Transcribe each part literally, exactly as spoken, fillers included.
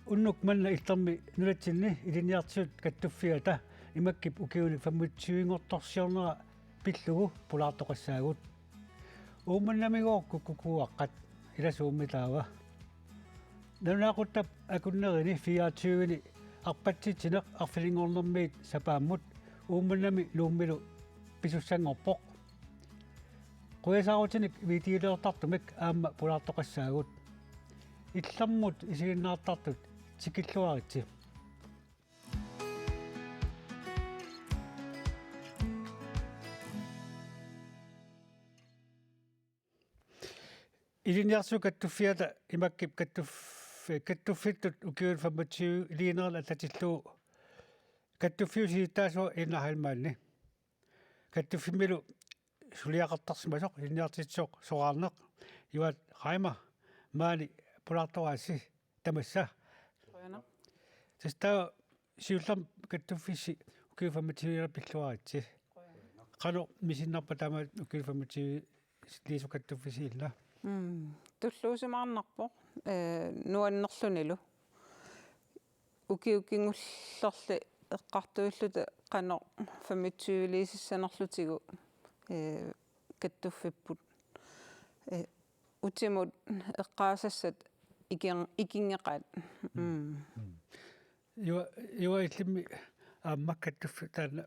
Unnuk manna illermi nunatsinni ilinniartitsisut Kattuffiata imakkip ukiuni femogtyvenngortorsiornera pillugu pulaartoqassaagut. Uummannamigooq kukkukuuaqqat, ila Suummi taava. Nalunaaquttap akunnerini fireogtyveni arpatsitsineq arfininngornermiit sapaammut Uummannami Nuummilu pisussanngorpoq. Quiasaarutinik videoliortartumik aamma pulaartoqassaagut. Illermut isiginnaartartut tikilluaritsi. Ilinniartitsisut Kattuffiata imakkip kattuff-, kattuffittut ukiut femogtyve iliinerani atatillugu kattuffiup siulittaasua Ina Heilmann. Kattuffimmilu suliaqartarsimasoq ilinniartitsisoq soraarneq Juaat Reimer, maani pulaartoraassi tamassa. Qujanaq. Tassa taava siullermik kattuffissi ukiut femogtyve pilluaritsi. Qanoq misinnarpa taama ukiut femogtyve Liisu kattuffissi ila? Mm. Tulluusimaarnarpoq, ee, nuannerlunilu. Ukiut kingullerni eqqartuilluta qanoq femogtyveliisissanerlutigu, ee, kattuffipput. Ee, utimut eqqaasassat ikin-, ikinngeqaat. Mm. Mm. Juaat, Juaat, illimmi aamma kattuffiup taanna,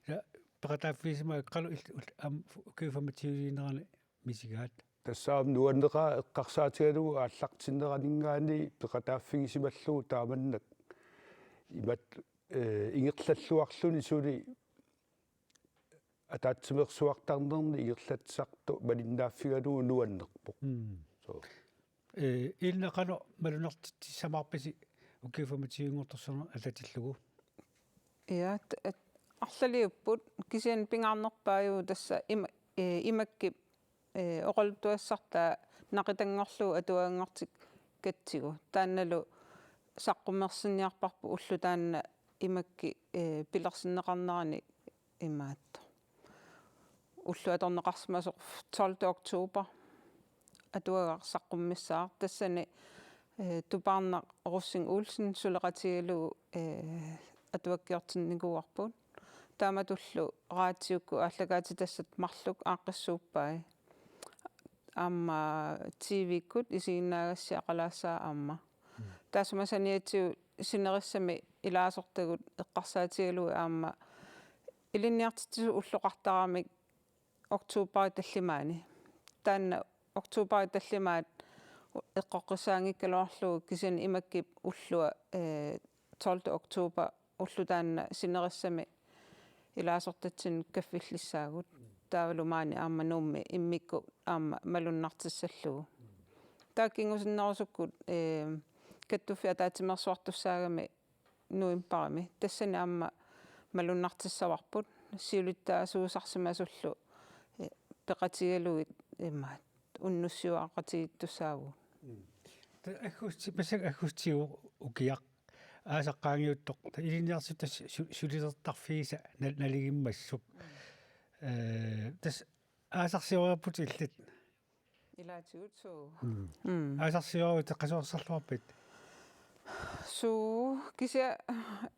ja, peqataaffigisimagat qanoq il-, ul-, aamma ukiut femogtyveliinerani misigaat. Tassa aamma nuanneqaaq eqqarsaatigalugu aallartinneraninngaanniit peqataaffigisimallugu taamannak imatut, ee, ingerlalluarluni suli ataatsimeersuartarnerni ingerlatsisartoq malinnaaffigalugu nuannerpoq. Mm. So. Ee, Ina, qanoq malunnartitsissamaarpisi ukiut femogtyvenngortorsiorneq atatillugu? Ja, t-, et-, arlaliupput kisianni pingaarnerpaajuvoq tassa ima-, ee, imakkip, ee, oqaluttuassartaa naqitanngorlugu atuaganngortikkatsigu. Taannalu saqqummersinniarparput ulloq taanna imakkip, ee, pilersinneqarnerani imaattoq. Ulloq atorneqarsimasoq tolvte oktober atuagaq saqqummissaaq. Tassani, ee, Tupaarnaq Rosing Olsen suleqatigalugu, ee, atuakkiortinnikuuarput. Taamatullu raatiukkut aallakaatitassat marluk aaqqissuuppai. Aamma T V-kkut isiginnaagassiaqalaassaaq aamma. Mm. Taassuma saniatigut sinerissami ilaasortagut eqqarsaatigalugit aamma ilinniartitsisut ulloqartaramik oktoberip tallimaani. Taanna oktoberip tallimaat eqqoqqissaanngikkaluarlugu kisianni imakkip ullua, ee, tolvte oktober ulloq taanna sinerissami ilaasortatsinnut kaffillissaagut. Taavalu maani aamma Nuummi immikkut aamma malunnartissallugu. Taava kingusinnerusukkut, ee, kattuffiup ataatsimeersuartussaagami novembarimi. Tassani aamma malunnartissavarput siulittaasuusarsimasullu, ee, peqatigalugit imaat unnussiuaqatigiittussaavugut. Mm. Ta-, aggusti, massakkut aggustiuvoq ukiaq. Aasaq qaangiuttoq. Ta-, ilinniartitsisut su-, sulilertarfigisa na-, naligimmasup. Mm. Ee, tassa aasaq siorerput illit. Ilaatigut suu. Mm. Mm. Aasaq siorerput qasuersarluarpit? Suu, kisianni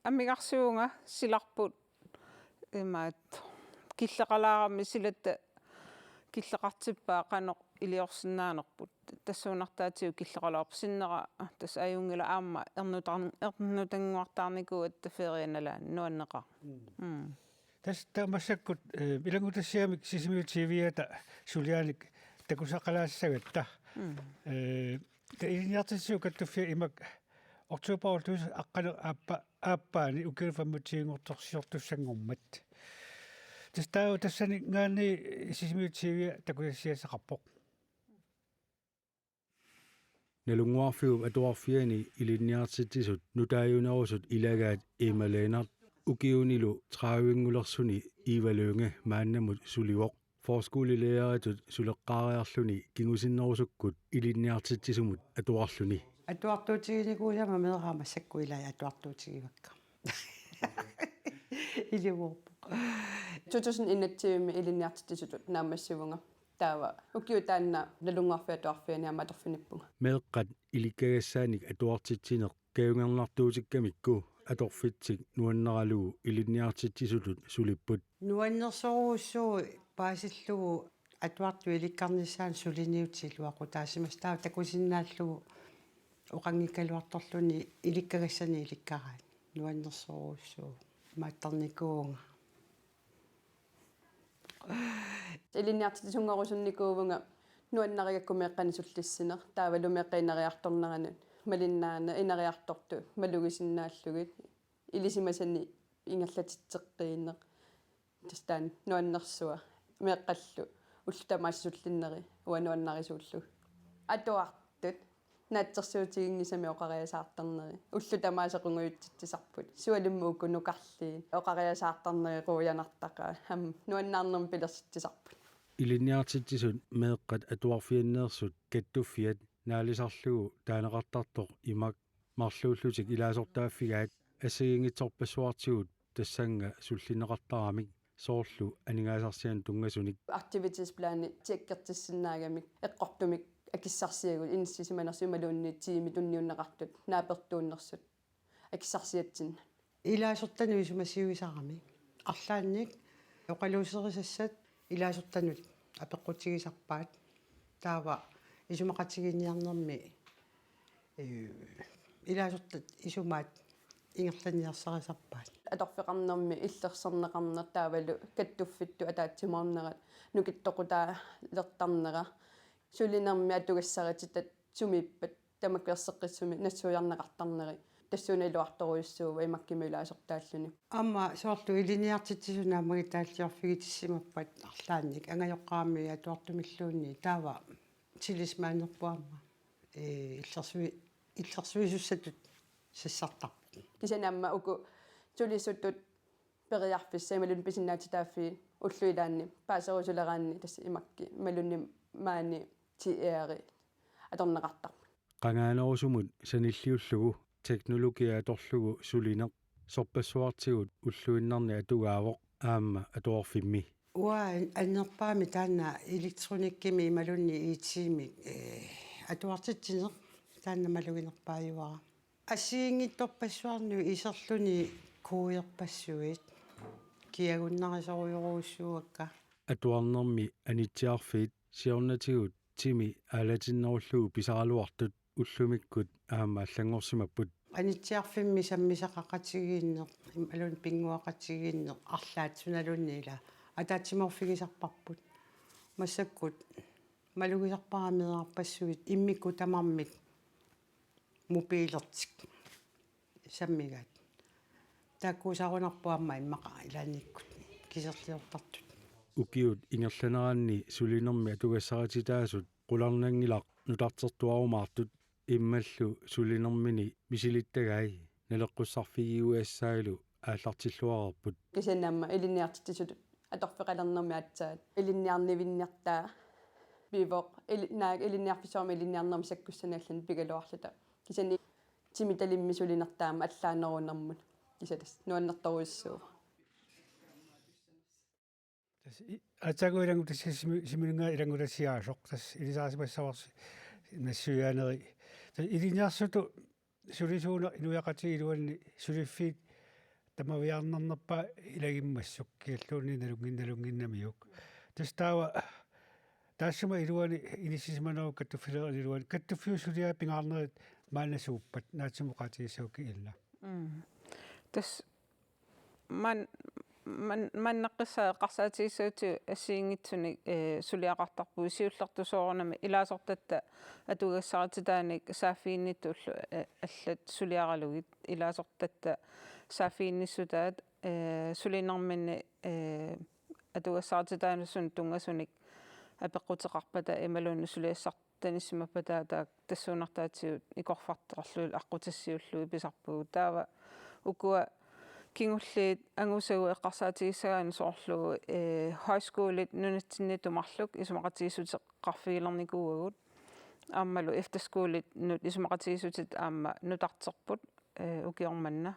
amigarsiuvunga silarput imaat killeqalaarami silatta killeqartippaat qanoq iliorsinnaanerput. Tassuunartaatigut killeqalaarpoq sinnera tassa ajunngilaq aamma ernutar-, ernutannguartaarnikuugatta ferianalaani nuanneqaaq. Mm. Mm. Tassa taava massakkut, ee, ilanngutassiamik Sisimiut T V-ata sulianik takusaqalaassagatta. Mm. Ee, ta-, ilinniartitsisut Kattuffiat imak oktober ulluisa aqqaneq-aappa-, aappaani ukiuni femogtyvenngortorsiortussanngormat. Tassa taava tassaninngaanniit Sisimiut T V takusassiassaqarpoq. Nalunnguarfiup Atuarfiani ilinniartitsisut nutaajunerusut ilagaat Emma Lennert ukiunilu tredivengulersuni Eva Lynge maannamut sulivoq. Forskolelæreritut suleqqaariarluni kingusinnerusukkut ilinniartitsisumut atuarluni. Atuartuutiginikuusama meeraq massakkut ilai atuartuutigivakka. Ilivoorpoq. To tusind enogtyve-mi ilinniartitsisutut naammassivunga. Taava ukiup taanna Nalunnguarfiup Atuarfiani aamma atorfinippunga. Meeqqat ilikkagassaanik atuartitsineq kajungernartuutikkamikku atorfitsik nuannaralugu ilinniartitsisutut sulipput. Nuannersorujussuuvoq paasillugu atuartut ilikkarnissaannut suliniutit iluaqutaasimasut, taava takusinnaallugu oqanngikkaluartorluni ilikkagassani ilikkaraat. Nuannersorujussuuvoq. Imaattarnikuuvunga. Ilinniartitsisunngorusunnikuuvunga nuannarigakku meeqqanik sullissineq, taavalu meeqqat ineriartorneranut malinnaaneq, ineriartortut malugisinnaallugit, ilisimasani ingerlatitseqqiineq. Tassa taanna nuannersuaq, meeqqallu ullut tamaasa sullinneri uanga nuannarisuullugit. Atuartut naatsorsuutiginngisamik oqariasaartarneri ullut tamaasa qungujutsitsisarput, sualummik uku nukarliit, oqariasaartarneri quianartaqaat, aamma nuannaarnermik pilersitsisarput. Ilinniartitsisut meeqqat atuarfianneersut kattuffiat naalisarlugu taaneqartartoq imak marluullutik ilaasortaaffigaat assigiinngitsorpassuartigut tassannga sullinneqartaramik, soorlu aningaasarsianut tunngasunik. Aktivitetsplani tjekkertissinnaagamik eqqortumik akissarsiagut inissisimanersut imaluunniit tiimit tunniunneqartut naapertuunnersut akissarsiatsinnut. Ilaasortanut isumasiuisaramik. Arlaannik oqaluuserisassat ilaasortanut apeqqutigisarpaat. Taava isumaqatigiinniarnermi, ee, ilaasortat isumaat ingerlanniarsarisarpaat. Atorfeqarnermi illersorneqarneq taavalu kattuffittut ataatsimoornerat nukittoqutaalertarnera, sulinermi atugassarititat sumiippat tamakku erseqqissumik nassuiarneqartarneri, tassuuna iluartorujussuuvoq imakkimut ilaasortaalluni. Aamma soorlu ilinniartitsisut naammagitaalliorfigitissimappat arlaannik angajoqqaami atuartumilluunniit, taava tillisimaanerput aamma, ee, illersuisussat sassartarput. Kisianni aamma uku sulisutut periarfissat imaluunniit pisinnaatitaaffii ullut ilaanni paaserusuleraanni tassa imakkit imaluunniit maani T R-i atorneqartarput. Qangaanerusumut sanilliullugu teknologia atorlugu sulineq sorpassuartigut ulluinnarni atugaavoq aamma atuarfimmi. Uanga annerpaamik taanna elektronikkimik imaluunniit I T-mik, ee, atuartitsineq taanna maluginerpaajuara. Assigiinngitsorpassuarnut iserluni kuuerpassuit kiagunnarisorujorujussuuakka. Atuarnermi anitsiarfiit siornatigut timi aalatinnerullugu pisaraluartut ullumikkut aamma allanngorsimapput. Anitsiarfimmi sammisaqaqatigiinneq, imaluunniit pinnguaqatigiinneq, arlaat sunaluunniit ila ataatsimoorfigisarparput. Massakkut malugisarpara meerarpassuit immikkut tamarmik mobiilertik sammigaat. Taakkuusarunarpoq aamma immaqa ilaannikkut kiserliortartut. Ukiut ingerlaneranni sulinermi atugassarititaasut qularnanngilaq nutartertuarumaartut, immallu sulinermini misilittagai naleqqussarfigiuassaalu aallartilluareerput. Kisianni aamma ilinniartitsisutut atorfeqalernermi aatsaat ilinniarnivinnertaa pivoq, ili-, naak ilinniarfissuarmi ilinniarnermi sakkussanik allanut pigaluarluta. Kisianni timi talimmik sulinertaa aamma allaanerunermut. Kisianni tassa nuannertorujussuuvoq. Tassa i-, aatsaat uku ilanngutassiaq simi-, siminnga ilanngutassiaasoq, tassa ilisarisimassavarsi nassuiaaneri. Tassa ilinniartitsisutut sulisuuneq inuiaqatigiit iluanni suliffiit tamaviaarnarnerpaat ilagimmassuk, kialluunniit nalunngi-, nalunnginnamiuk. Tassa taava taassuma iluani inissisimanerup kattuffileranut iluani kattuffiup suliai pingaarnerit maanna suuppat, naatsimut oqaatigissagukkit Ella? Mm. Tassa man-, man-, mannaqqissaat eqqarsaatigissagutsigit assigiinngitsunik, ee, suliaqartarpugut, siullertut soorunami ilaasortatta atugassarititaanik saaffiginnittuullu, ee, allat suliaralugit. Ilaasortatta saaffiginnissutaat, ee, sulinerminni, ee, atugassarititaasunik tunngasunik apeqquteqarpata imaluunniit suliassar- tanissimappata taakku tassuunartaatigut ikorfartarlugit aqqutissiullugit pisarpagut. Taava ukua kingulliit angusagut eqqarsaatigissagaanni soorlu, ee, højskolit nunatsinniittut marluk isumaqatigiissuteqarfigilernikuuagut. Aammalu efterskolinut isumaqatigiissutit aamma nutarterput, ee, ukioq manna.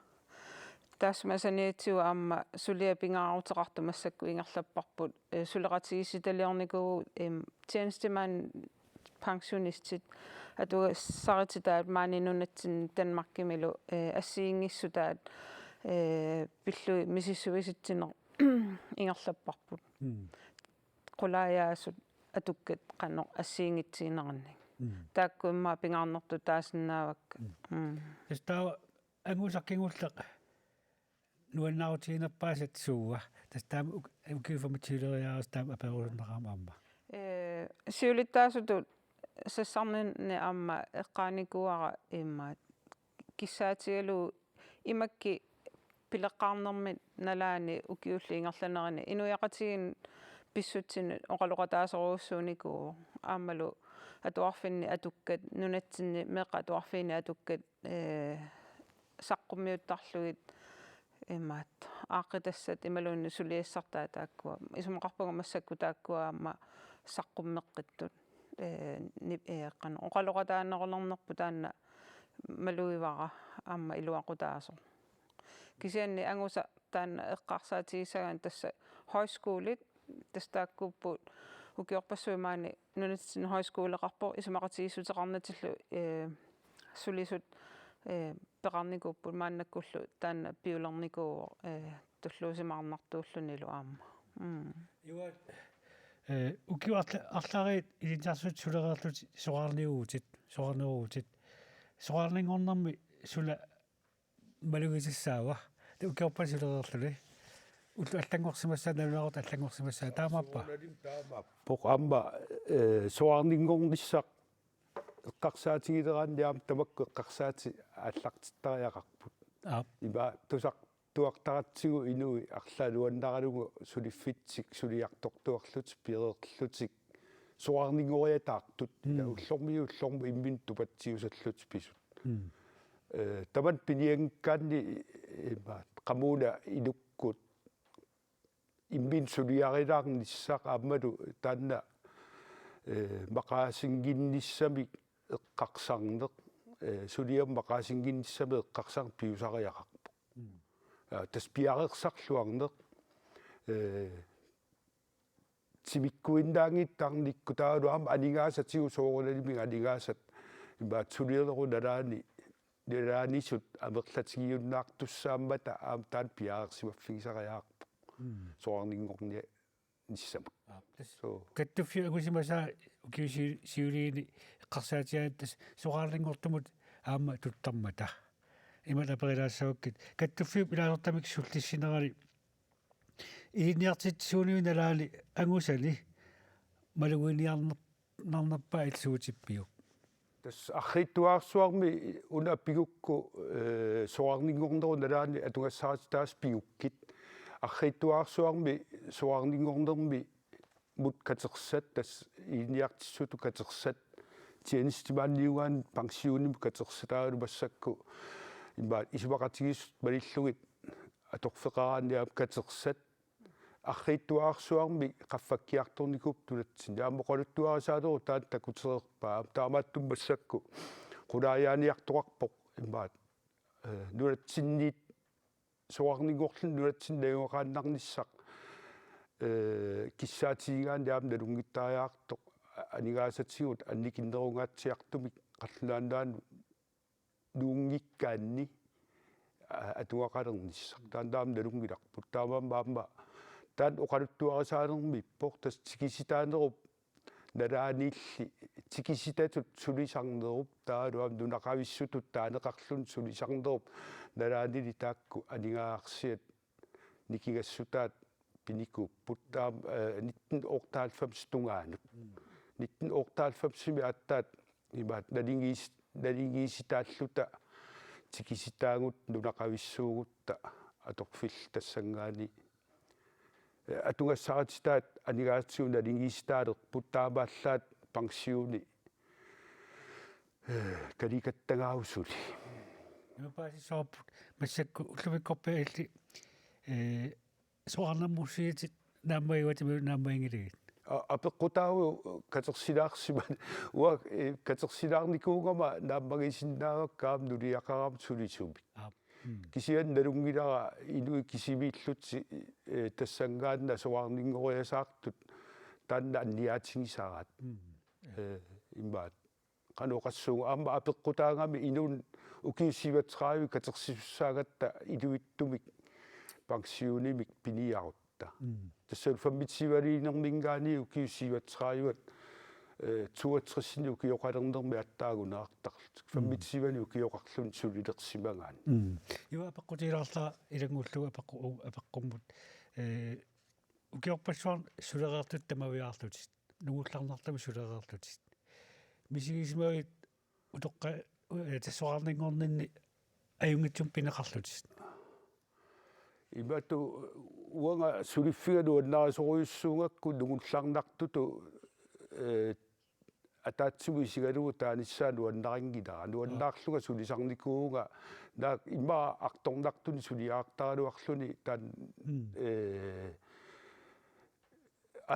Taassuma saniatigut aamma suliaq pingaaruteqartoq massakkut ingerlapparput, ee, suleqatigiissitaliornikuuvugut, em, tjenestemandspensionistit atugassarititaat maani nunatsinni Danmarkimilu, eh, assigiinngissutaat, eh, pillugit misissuisitsineq ingerlapparput. Mm. Qulaajaasut atukkat qanoq assigiinngitsuunerannik. Mm. Taakku immaqa pingaarnertut taasinnaavakka. Mm. Mm. Tassa taava angusaq kingulleq nuannaarutiginerpaasat suua. Tassa taama uk-, ukiut femogtyve-leriarussi taama aperusunnerama aamma. Eh, siulittaasutut sassarninni aamma eqqaanikuuara immaqa kissaatigalugu imakkit pileqqaarnermit nalaani ukiullit ingerlanerini inuiaqatigiinni pissutsinut oqaloqataasorujussuunikuuvoq aammalu atuarfinni atukkat, nunatsinni meeqqat atuarfiini atukkat, eh, saqqummiuttarlugit imaattoq aaqqitassat imaluunniit suliassartaat taakkua. Isumaqarpunga massakkut taakkua aamma saqqummeqqittut. Eh, nip-, eh, qanoq oqaloqataanerulernerput taanna malugivara aamma iluaqutaasoq. Kisianni angusaq taanna eqqarsaatigissagaanni tassa højskolit, tassa taakkuupput ukiorpassuit maani nunatsinni højskoleqarpoq isumaqatigiissuteqarnatillu, eh, sulisut, eh, peqarnikuupput maannakkullu taanna piulernikuuvoq, eh, tulluusimaarnartuullunilu aamma. Mm. Iva, eh, ukiut arla-, arlallit ilinniartitsisut sulereerlutit soraarniugutit, soraarniugutit. Soraarninngornermi suna malugisassaava? Taava ukiorpassuit sulereerluni. Ullut allanngorsimassaat, nalunaaqutaq allanngorsimassaat. Taamaappa? Soorunalimi taamaappoq. Aamma, eh, soraarninngornissaq eqqarsaatigileraanni aamma tamakku eqqarsaatit aallartittariaqarput. Aap. Ima tusartuartaratsigu inuit arlaat nuannaralugu suliffitsik suliartortuarlutik piareerlutik soraarninngoriataartut. Mm. Ja ullormiit ullormut imminut tupatsiusallutik pisut. Mm. Eh, tamanna pinianngikkaanni, eh, ima qamuuna inukkut imminut suliarilaarnissaq aammalu taanna, eh, maqaasinnginnissamik eqqarsarneq, eh, suliamut maqaasinnginnissamik eqqarsarneq piusariaqarpoq. Mm. Ja, tassa piareersarluarneq, eh, timikkuinnaanngitsoq tarnikkut taavalu aamma aningaasatigut soorunalimi aningaasat imaattoq sulianerup nalaani, nalaanisut amerlatigiunnaartussaammata aamma taanna piareersimaffigisariaqarpoq. Mm. Soraarninngornissamut. Aap, tassa. Suu. Kattuffiup angusimasaa ukiut siu-, siuliini eqqarsaatigaanni tassa soraarninngortumut aamma tuttarmata. Imatut aperilaassavakkit. Kattuffiup ilaasortamik sullissinerani ilinniartitsisuunerup nalaani angusani maluginiarner-, -narnerpaaq illit suutippiuk? Tassa arriitsuarsuarmi una pigukku, eh, soraarninngornerup nalaani atugassarititaasut pigukkit. Arriitsuarsuarmi soraarninngornermut katersat, tassa ilinniartitsisutut katersat, tjenestemaanniugaanni pensionimut katersat taavalu massakkut imaattoq isumaqatigiissut malillugit atorfeqaraanni aamma katersat, arriitsuarsuarmi qaffakkiartornikuupput nunatsinni. Aamma oqaluttuarisaanerup taanna takutereerpaa. Aamma taamaattumik massakkut qulaajaaniartoqarpoq imaattoq, eh, nunatsinniit soraarninngorluni nunatsinni najugaqaannarnissaq, eh, kissaatigigaanni aamma nalunngittariaqartoq, aningaasatigut annikinnerungaatsiartumik qallunaat nunaannut nuunngikkaanni, a-, atugaqalernissaq. Taanna aamma nalunngilarput. Taamaammat aamma taanna oqaluttuarisaanermi ippoq, tassa tikisitaanerup nalaaniilli tikisitatut sulisarnerup, taavalu aamma nunaqavissutut taaneqarluni sulisarnerup nalaanili taakku aningaasarsiat nikingassutaat pinikuupput. Taama, eh, nitten otteoghalvfems tungaanut. Mm. Nitten otteoghalvfemsimi aatsaat imaattoq naligiis-, naligiissitaalluta tikisitaagut nunaqavissuugutta atorfillit tassanngaanniit, eh, atugassarititaat aningaasatigut naligiissitaalerput taamaallaat pensioni, eh, kalikattagaavoq suli. Ima paasissavarput massakkut ullumikkorpiaq illit, eh, soraarnermut suliatit naammagiuatit imaluunniit naammaginngilagit? A-, apeqqutaavoq katersilaarsimaneq. Uanga, eh, katersilaarnikuugama naammagisinnaavakka aamma nuliaqarama sulisumik. Aap. Mm. Kisianni nalunngilara inuit kisimiillutik, eh, tassanngaannaq soraarninngoriasaartut taanna anniaatigisaraat. Mm. Eh, imaattoq. qanoq oqassuunga aamma apeqqutaagami inuuneq ukiut syvogtredive katersisussaagatta iluittumik pensionimik piniarutta. Mm. Tassa femogtyveliinermiingaanniit ukiut syvogtredive, eh, toogtresini ukioqalernermi attaagunartarlutik. Mm. Femogtyveni ukioqarluni sulilersimagaanni. Mm. Iva apeqqutigilaarlara ilanngullugu apeqqu-, u-, apeqqummut. Eh, ukiorpassuarni sulereerlutit tamaviaarlutit. Nungullarnartumik sulereerlutit. Misigisimavit utoqqa-, eh, tassoraarninngorninni ajunngitsumik pineqarlutit. Imatut uanga suliffiga nuannarisorujussuugakku nungullarnartutut, eh, ataatsimut isigalugu taanissaa nuannarinngilaa. Nuannaarlunga sulisarnikuuvunga naak immaqa artornartunik suliaartaraluarluni taanna, mm, eh,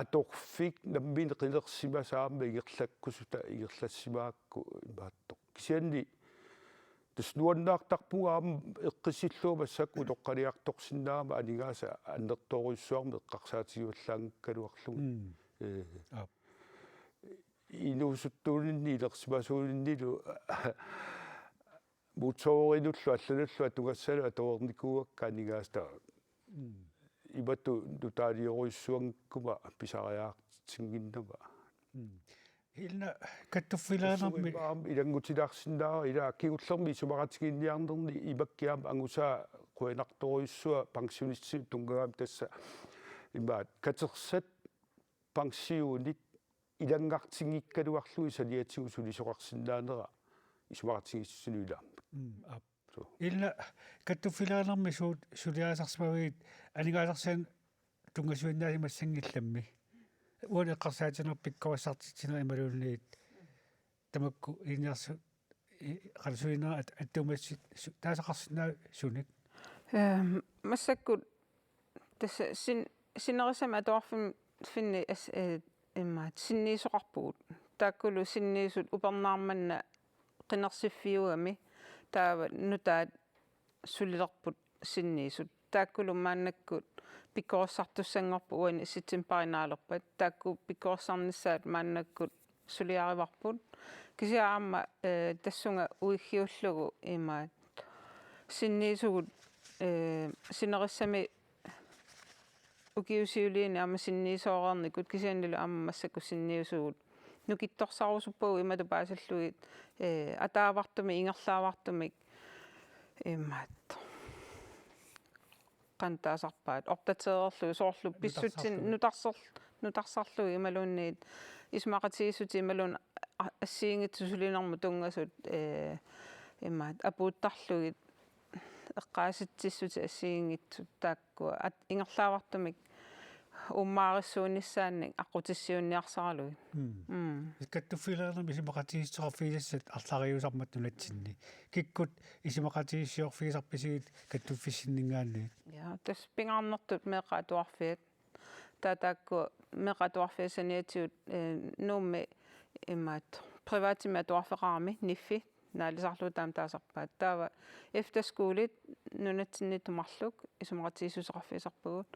atorfik nammineq qinersimasoq aamma ingerlakkusuta ingerlassimagakku imaattoq. Kisianni tassa nuannaartarpunga aamma eqqissillunga massakkut utoqqaliartorsinnaagama aningaasat annertoorujussuarmik eqqarsaatigivallaanngikkaluarlugu. Mm. Eh. Aap. Inuusuttuuninni ilersimasuuninnilu motorinullu allanullu atugassalu atoreernikuuakka aningaasat. Mm. Imatut nutaaliorujussuanngikkuma pisariaqartitsinnginnama. Mm. Ilna kattuffilaanarmi. Suugaluarpara aamma ilanngutilaarsinnaavara ila kingullermi isumaqatigiinniarnerni imakkiaam angusaa qujanartorujussuaq pensionistinik tunngagami tassa imaat katersat pensionit ilanngartinngikkaluarlugit saniatigut sulisoqarsinnaanera isumaqatigiissutinik ilaammat. Mm, aap. Suu. Ilna kattuffilaanarmi suut suliarisarsimavigit aningaasarsianik tunngasuinnaasimassanngillammi. Uani eqqarsaatigineq pikkorissartitsineq imaluunniit tamakku ilinniartitsisut i-, qanoq sulinerat at-, attuumassuseq su-, taasaqarsinnaaviuk sunik? Ehm, massakkut tassa sin-, sinerissami atuarfimmi as-, eh, immaqa sinniisoqarpugut. Taakkulu sinniisut upernaaq manna qinersiffiugami taava nutaat sulilerput sinniisut. Taakkulu maannakkut pikkorissartussanngorput uani septembarip naalerpat. Taakku pikkorissarnissaat maannakkut suliarivarput. Kisianni aamma, eh, tassunga uiggiullugu imaat sinniisugut, eh, sinerissami ukiut siuliini aamma sinniisooreernikut kisiannilu aamma massakkut sinniisugut. Nukittorsarusuppagut imatut paasillugit, eh, ataavartumik, ingerlaavartumik, imaat. Qanoq taasarpaat, opdatererlugu soorlu pissutsin nutarser-, nutarsarlugu imaluunniit isumaqatigiissutit imaluunniit a-, assigiinngitsut sulinermut tunngasut, eh, imaat apuuttarlugit eqqaasitsissutit assigiinngitsut taakkua at-, ingerlaavartumik uummaarissuunissaannik aqqutissiuunniarsaralugit. Mm. Mm. Kattuffilaanarmi isumaqatigiissuteqarfigisassat arlariusarmat nunatsinni. Kikkut isumaqatigiissuteqarfigisarpisigit kattuffissinninngaanniit? Ja, tassa pingaarnertut meeqqat atuarfiat. Taava taakku meeqqat atuarfiat saniatigut, eh, Nuummi imaat privatimik atuarfeqarami, niffi, naalisarlugu taama taasarpaat. Taava efterskolit nunatsinniittut marluk isumaqatigiissuteqarfigisarpagut,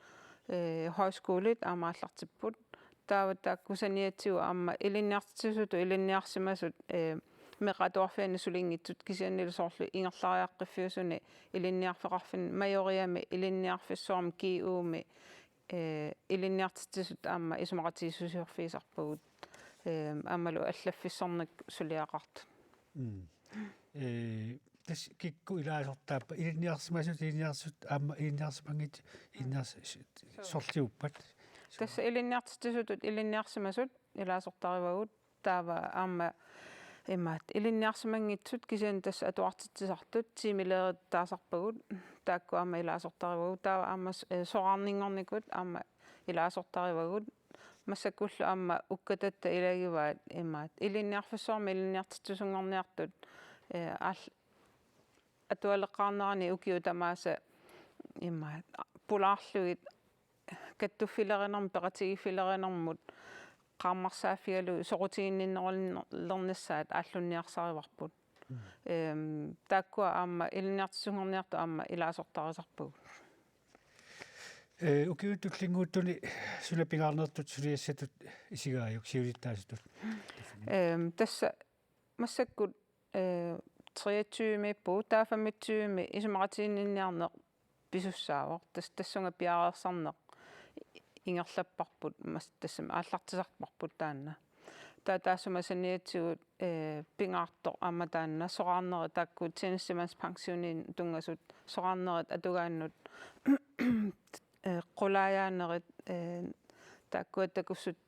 eh, højskolit aamma aallartipput. Taava taakku saniatigut aamma ilinniartitsisutut ilinniarsimasut, eh, meeqqat atuarfianni sulinngitsut kisiannili soorlu ingerlariaqqiffiusuni ilinniarfeqarfinni Majoriami ilinniarfissuarmi G U-mi, eh, ilinniartitsisut aamma isumaqatigiissusiorfigisarpagut, eh, aammalu allaffissornikkut suliaqartut. Mm. Eh, tassa kikkut ilaasortaappat ilinniarsimasut, ilinniarsut, aamma ilinniarsimanngitsut, ilinniars-, s-, s-, sorliuppat? Tassa ilinniartitsisutut ilinniarsimasut ilaasortarivagut, taava aamma imaat ilinniarsimanngitsut kisianni tassa atuartitsisartut tiimileriit taasarpagut, taakku aamma ilaasortarivagut, taava aamma s-, eh, soraarninngornikkut aamma ilaasortarivagut, massakkullu aamma ukkatatta ilagivaat imaat ilinniarfissuarmi ilinniartitsisunngorniartut, eh, aal-, atualeqqaarnerani ukiut tamaasa imaat pulaarlugit kattuffilerinermut, peqatigiiffilerinermut, qaammarsaaffigalugu soqutiginninnerulernissaat aallunniarsarivarput. Mm. Ehm, taakkua aamma ilinniartitsisunngorniartut aamma ilaasortarisarpagut. Eh, ukiuni tullinnguuttuni suna pingaarnertut suliassatut isigaajuk siulittaasutut? Ehm, tassa massakkut, eh, treogtyve-miippugut, taava femogtyve-mi isumaqatiginninniarneq pisussaavoq. Tas-, tassunga piareersarneq ingerlapparput, mas-, tassami aallartisarparput taanna. Taava taassuma saniatigut, eh, pingaartoq aamma taanna soraarnerit taakku tjenestemandspensioniinut tunngasut soraarnerit atugaannut, eh, qulaajaanerit, eh, taakkua takussut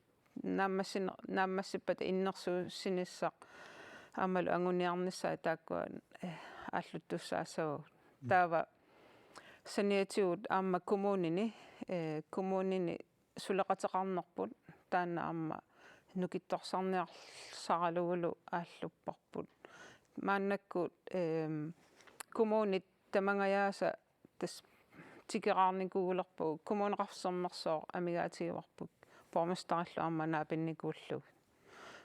naammassin-, naammassippata innersuussinissaq aammalu anguniarnissaat taakkua, eh, aalluttussaassavagut. Mm. Taava saniatigut aamma kommunini, eh, kommunini suleqateqarnerput taanna aamma nukittorsarniarsaralugulu aallupparput. Maannakkut, ehm, kommunit tamangajaasa tassa tikeraarnikuulerpagut, Kommuneqarfik Sermersooq amigaatigivarput borgmesterillu aamma naapinnikuullugit.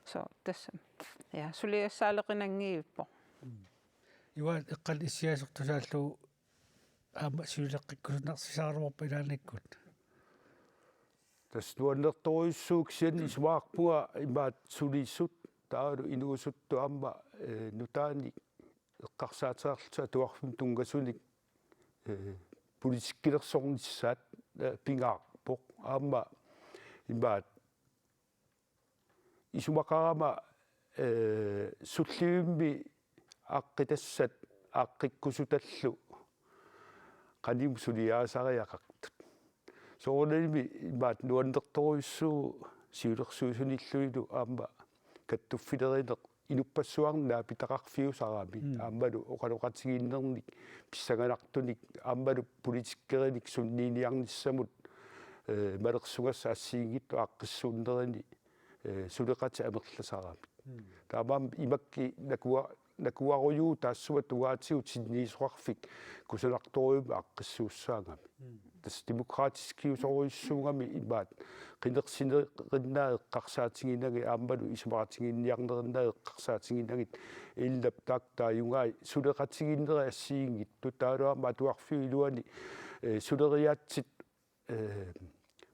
Så tassa, ja, suliassaaleqinanngivippoq. Iva eqqaani issiasortusaallu aamma siuleqqikkusunnarsisaraluarpa ilaannikkut? Tassa nuannertorujussuuvoq, kisianni isumaqarpunga imaattoq sulisut taavalu inuusuttut aamma, eh, nutaanik eqqarsaateqarlutik atuarfimmi tunngasunik, eh, politikkilersornissaat, eh, pingaarpoq. Aamma imaattoq isumaqarama, eh, sullivimmi aaqqitassat aaqqikkusutallu qanimut suliarisariaqartut. Soorunalimi imaattoq nuannertorujussuuvoq siulersuisunilluinnarlu aamma kattuffilerineq inuppassuarnut naapitaqarfiusarami. Mm. Aammalu oqaloqatigiinnernik pissanganartunik aammalu politikkerinik sunniiniarnissamut, eh, malersugassat assigiinngitsut aaqqissuunnerini, eh, suleqatit amerlasaramik. Mm. Taamaammat imakki nakua-, nakuarujuuvoq taassuma tungaatigut sinniisoqarfik kusanartorujummik aaqqissuussaagami. Mm. Tassa demokratiskiusorujussuugami imaattoq qinersinerinnaat eqqarsaatiginagit aammalu isumaqatigiinniarnerinnaat eqqarsaatiginagit, illit taakku taajugai suleqatigiinnerit assigiinngitsut taavalu aamma atuarfiup iluani, eh, suleriaatsit, eh,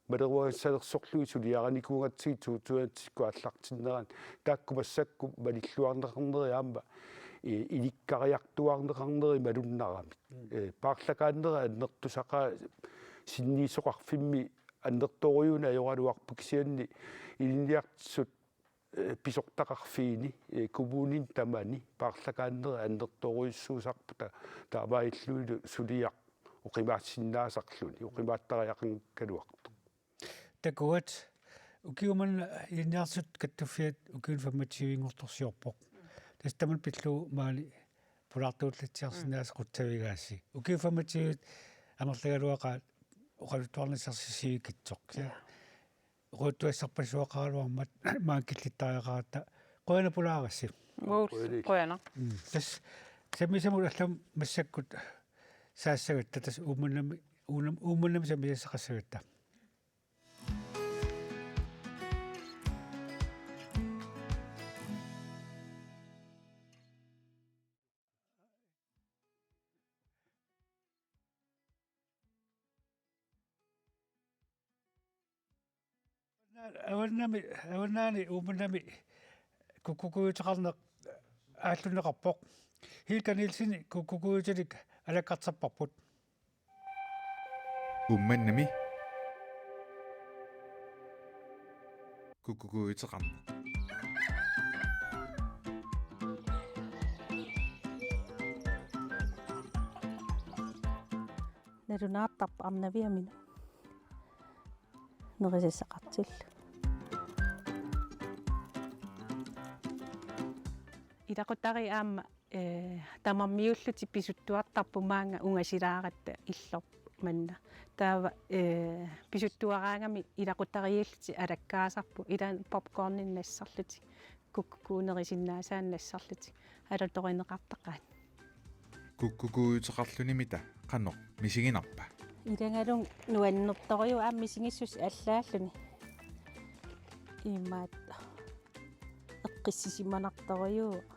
maleruagassalersorlugit suliarinikuugatsigit to tusindikkut aallartinnerani, taakku massakkut malilluarneqarneri aamma, eh, ilikkariartuaarneqarneri malunnaramik. Mm. Eh, paarlakaannerit annertusaqaat sinniisoqarfimmi annertoorujussuuneq ajoraluarpoq, kisianni ilinniartitsisut, eh, pisortaqarfiini, eh, kommunini tamani paarlakaannerit annertoorujussuusarput ta-, taamaalillunilu suliaq oqimaassinnaasarluni, oqimaattariaqanngikkaluartoq. Takuat, ukiut manna ilinniartitsisut kattuffiat ukiuni femogtyve-nngortorsiorpoq. Tassa tamanna pillugu maani pulaartuullatsiarsinnaasat qutsavigaassi. Ukiut femogtyve amerlagaluaqaat oqaluttuarnissarsi sivikitsoq. Ja. Oqaluttuassarpassuaqaraluarmat maani killittariaqaratta. Qujanaq pulaarassi. Uuu, qujanaq. Qujanaq. Mm. Tassa sammisamut allamut massakkut saassagatta, tassa Uummannami, Uunnam-, Uummannami sammisassaqassagatta. Avannami, avannaani Uummannami kukkukuujuteqarneq aallunneqarpoq. Hilka Nielsen kukkukuujutilik alakkarterparput. Uummannami kukkukuujuteqarneq. Nalunaartarpoq arnaviaminut nerisassaqartillugu. Ilaqutariit aamma, eh, tamarmiullutik pisuttuartarput maanga ungasilaaratta illorput manna. Taava, eh, pisuttuaraangami ilaqutariillutik alakkaasarput, ilaanni popcorninik nassarlutik, kukkukuunerisinnaasaanik nassarlutik alutorineqartaqaat. Kukkukuujuteqarlunimita qanoq misiginarpa? Ilagalugit nuannertorujuuvoq aamma misigissuseq allaalluni. Imaattoq eqqissisimanartorujuuvoq.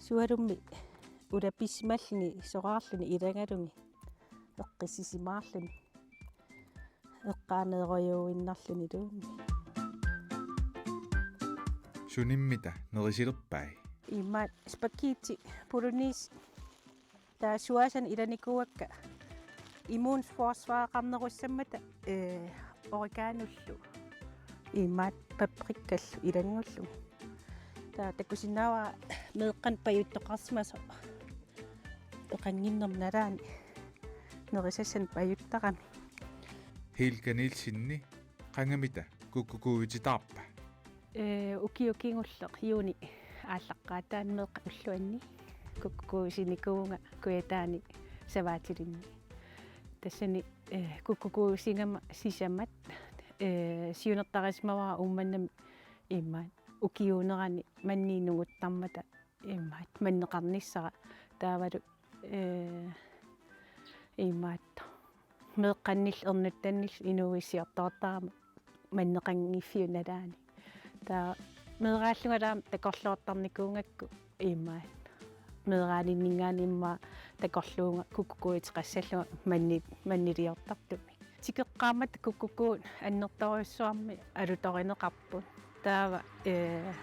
Sualummik ulapissimalluni soraarluni ilagalugit eqqissisimaarluni. Eqqaaneerujuinnarluniluunniit. Sunimmita nerisilerpai? Imaat spaghetti bolognese. Taava suaasani ilanikuuakka immunforsvareqarnerussammata, eh, oreganollu imaat paprikallu ilanngullugit. Taava takusinnaavara meeqqanik pajuttoqarsimasoq eqannginnermi nalaani nerisassanik pajuttarami. Hilka Nielsenip qangamita kukkukuujutitaarpa? Eh, ukioq kingulleq juunip aallaqqaataani meeqqat ulluanni kukkukuusinikuuvunga Kujataani savaatilinni. Tassani, eh, kukkukuusigama sisamat, eh, siunertarisimavara Uummannami imaat ukiuunerani manniit nunguttarmata imaat manneqarnissara taavalu, eh, imaat meeqqannillu ernuttannillu inuuissiortoortarama manneqanngiffiup nalaani. Taava meeraallunga taama takorloortarnikuugakku imaat meeraalinninngaanniit immaqa takorluugama kukkukuujuteqassallunga manni-, manniliortartumik. Tikeqqaammat kukkukuut annertoorujussuarmik alutorineqarput. Taava, eh,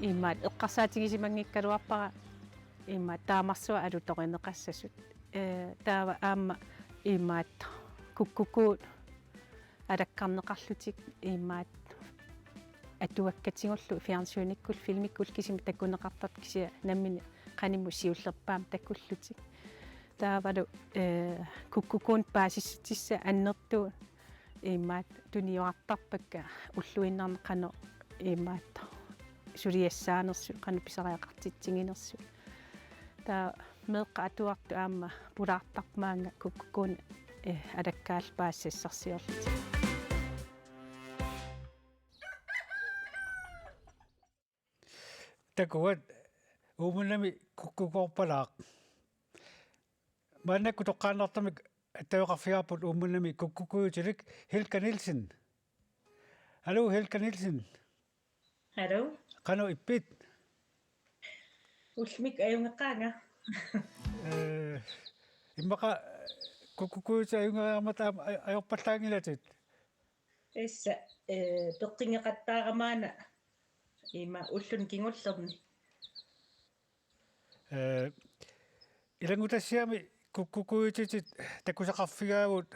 imaat eqqarsaatigisimanngigaluarpara imaat taamarsuaq alutorineqassasut. Eh, taava aamma imaat kukkukuut alakkarneqarlutik imaat atuakkatigullu fjernsynikkullu filmikkullu kisimi takuneqartartut kisianni nammineq qanimut siullerpaamik takullutik. Taavalu, eh, kukkukuunik paasissutissat annertuut imaat tuniorartarpakka ulluinnarni qanoq imaat suliassaanersut qanoq pisariaqartitsiginersut. Taava meeqqat atuartut aamma pulaartarput maanga kukkukuunik, eh, alakkaallu paasisassarsiorlutik. Takuat, Uummannami kukkukoorpalaaq. Maannakkut toqqaannartumik attaveqarfigaarput Uummannami kukkukuujutilik Hilka Nielsen. Aluu, Hilka Nielsen. Aluu. Qanoq ippit? Ullumikkut ajunngeqaanga. Eh, immaqa kukkukuujutit ajunngeriarmata aamma aj-, ajorpallaanngilatit? Tassa, eh, peqqinngeqattaarama una ima ulluni kingullerni. Eh, ilanngutassiami kukkukuujutitit takusaqarfigaagut,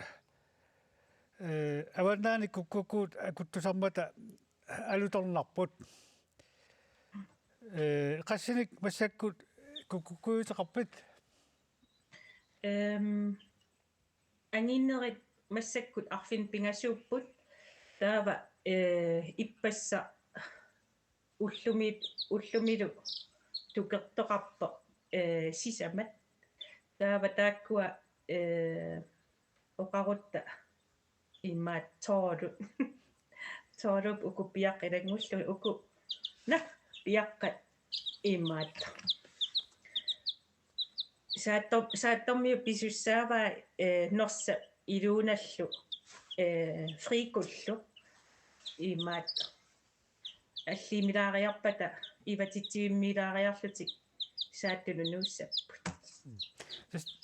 eh, avannaani kukkukuut akuttusarmata alutornarput. Eh, qassinik massakkut kukkukuujuteqarpit? Ehm, anginerit massakkut arfineq-pingasuupput. Taava, eh, ippassaq ullumi-, ullumilu tukertoqarpoq, eh, sisamat. Taava taakkua, eh, oqarutta imaat tolv. Tolv uku piaqqat ilanngullugit uku. Naa, piaqqat imaat. Saattor-, saattormiut pisussaavai, eh, Norsap iluunallu, eh, Frikullu imaat. Alliimilaariarpata ivatitsivimmiilaariarlutik saattunut nuussapput. Tas-,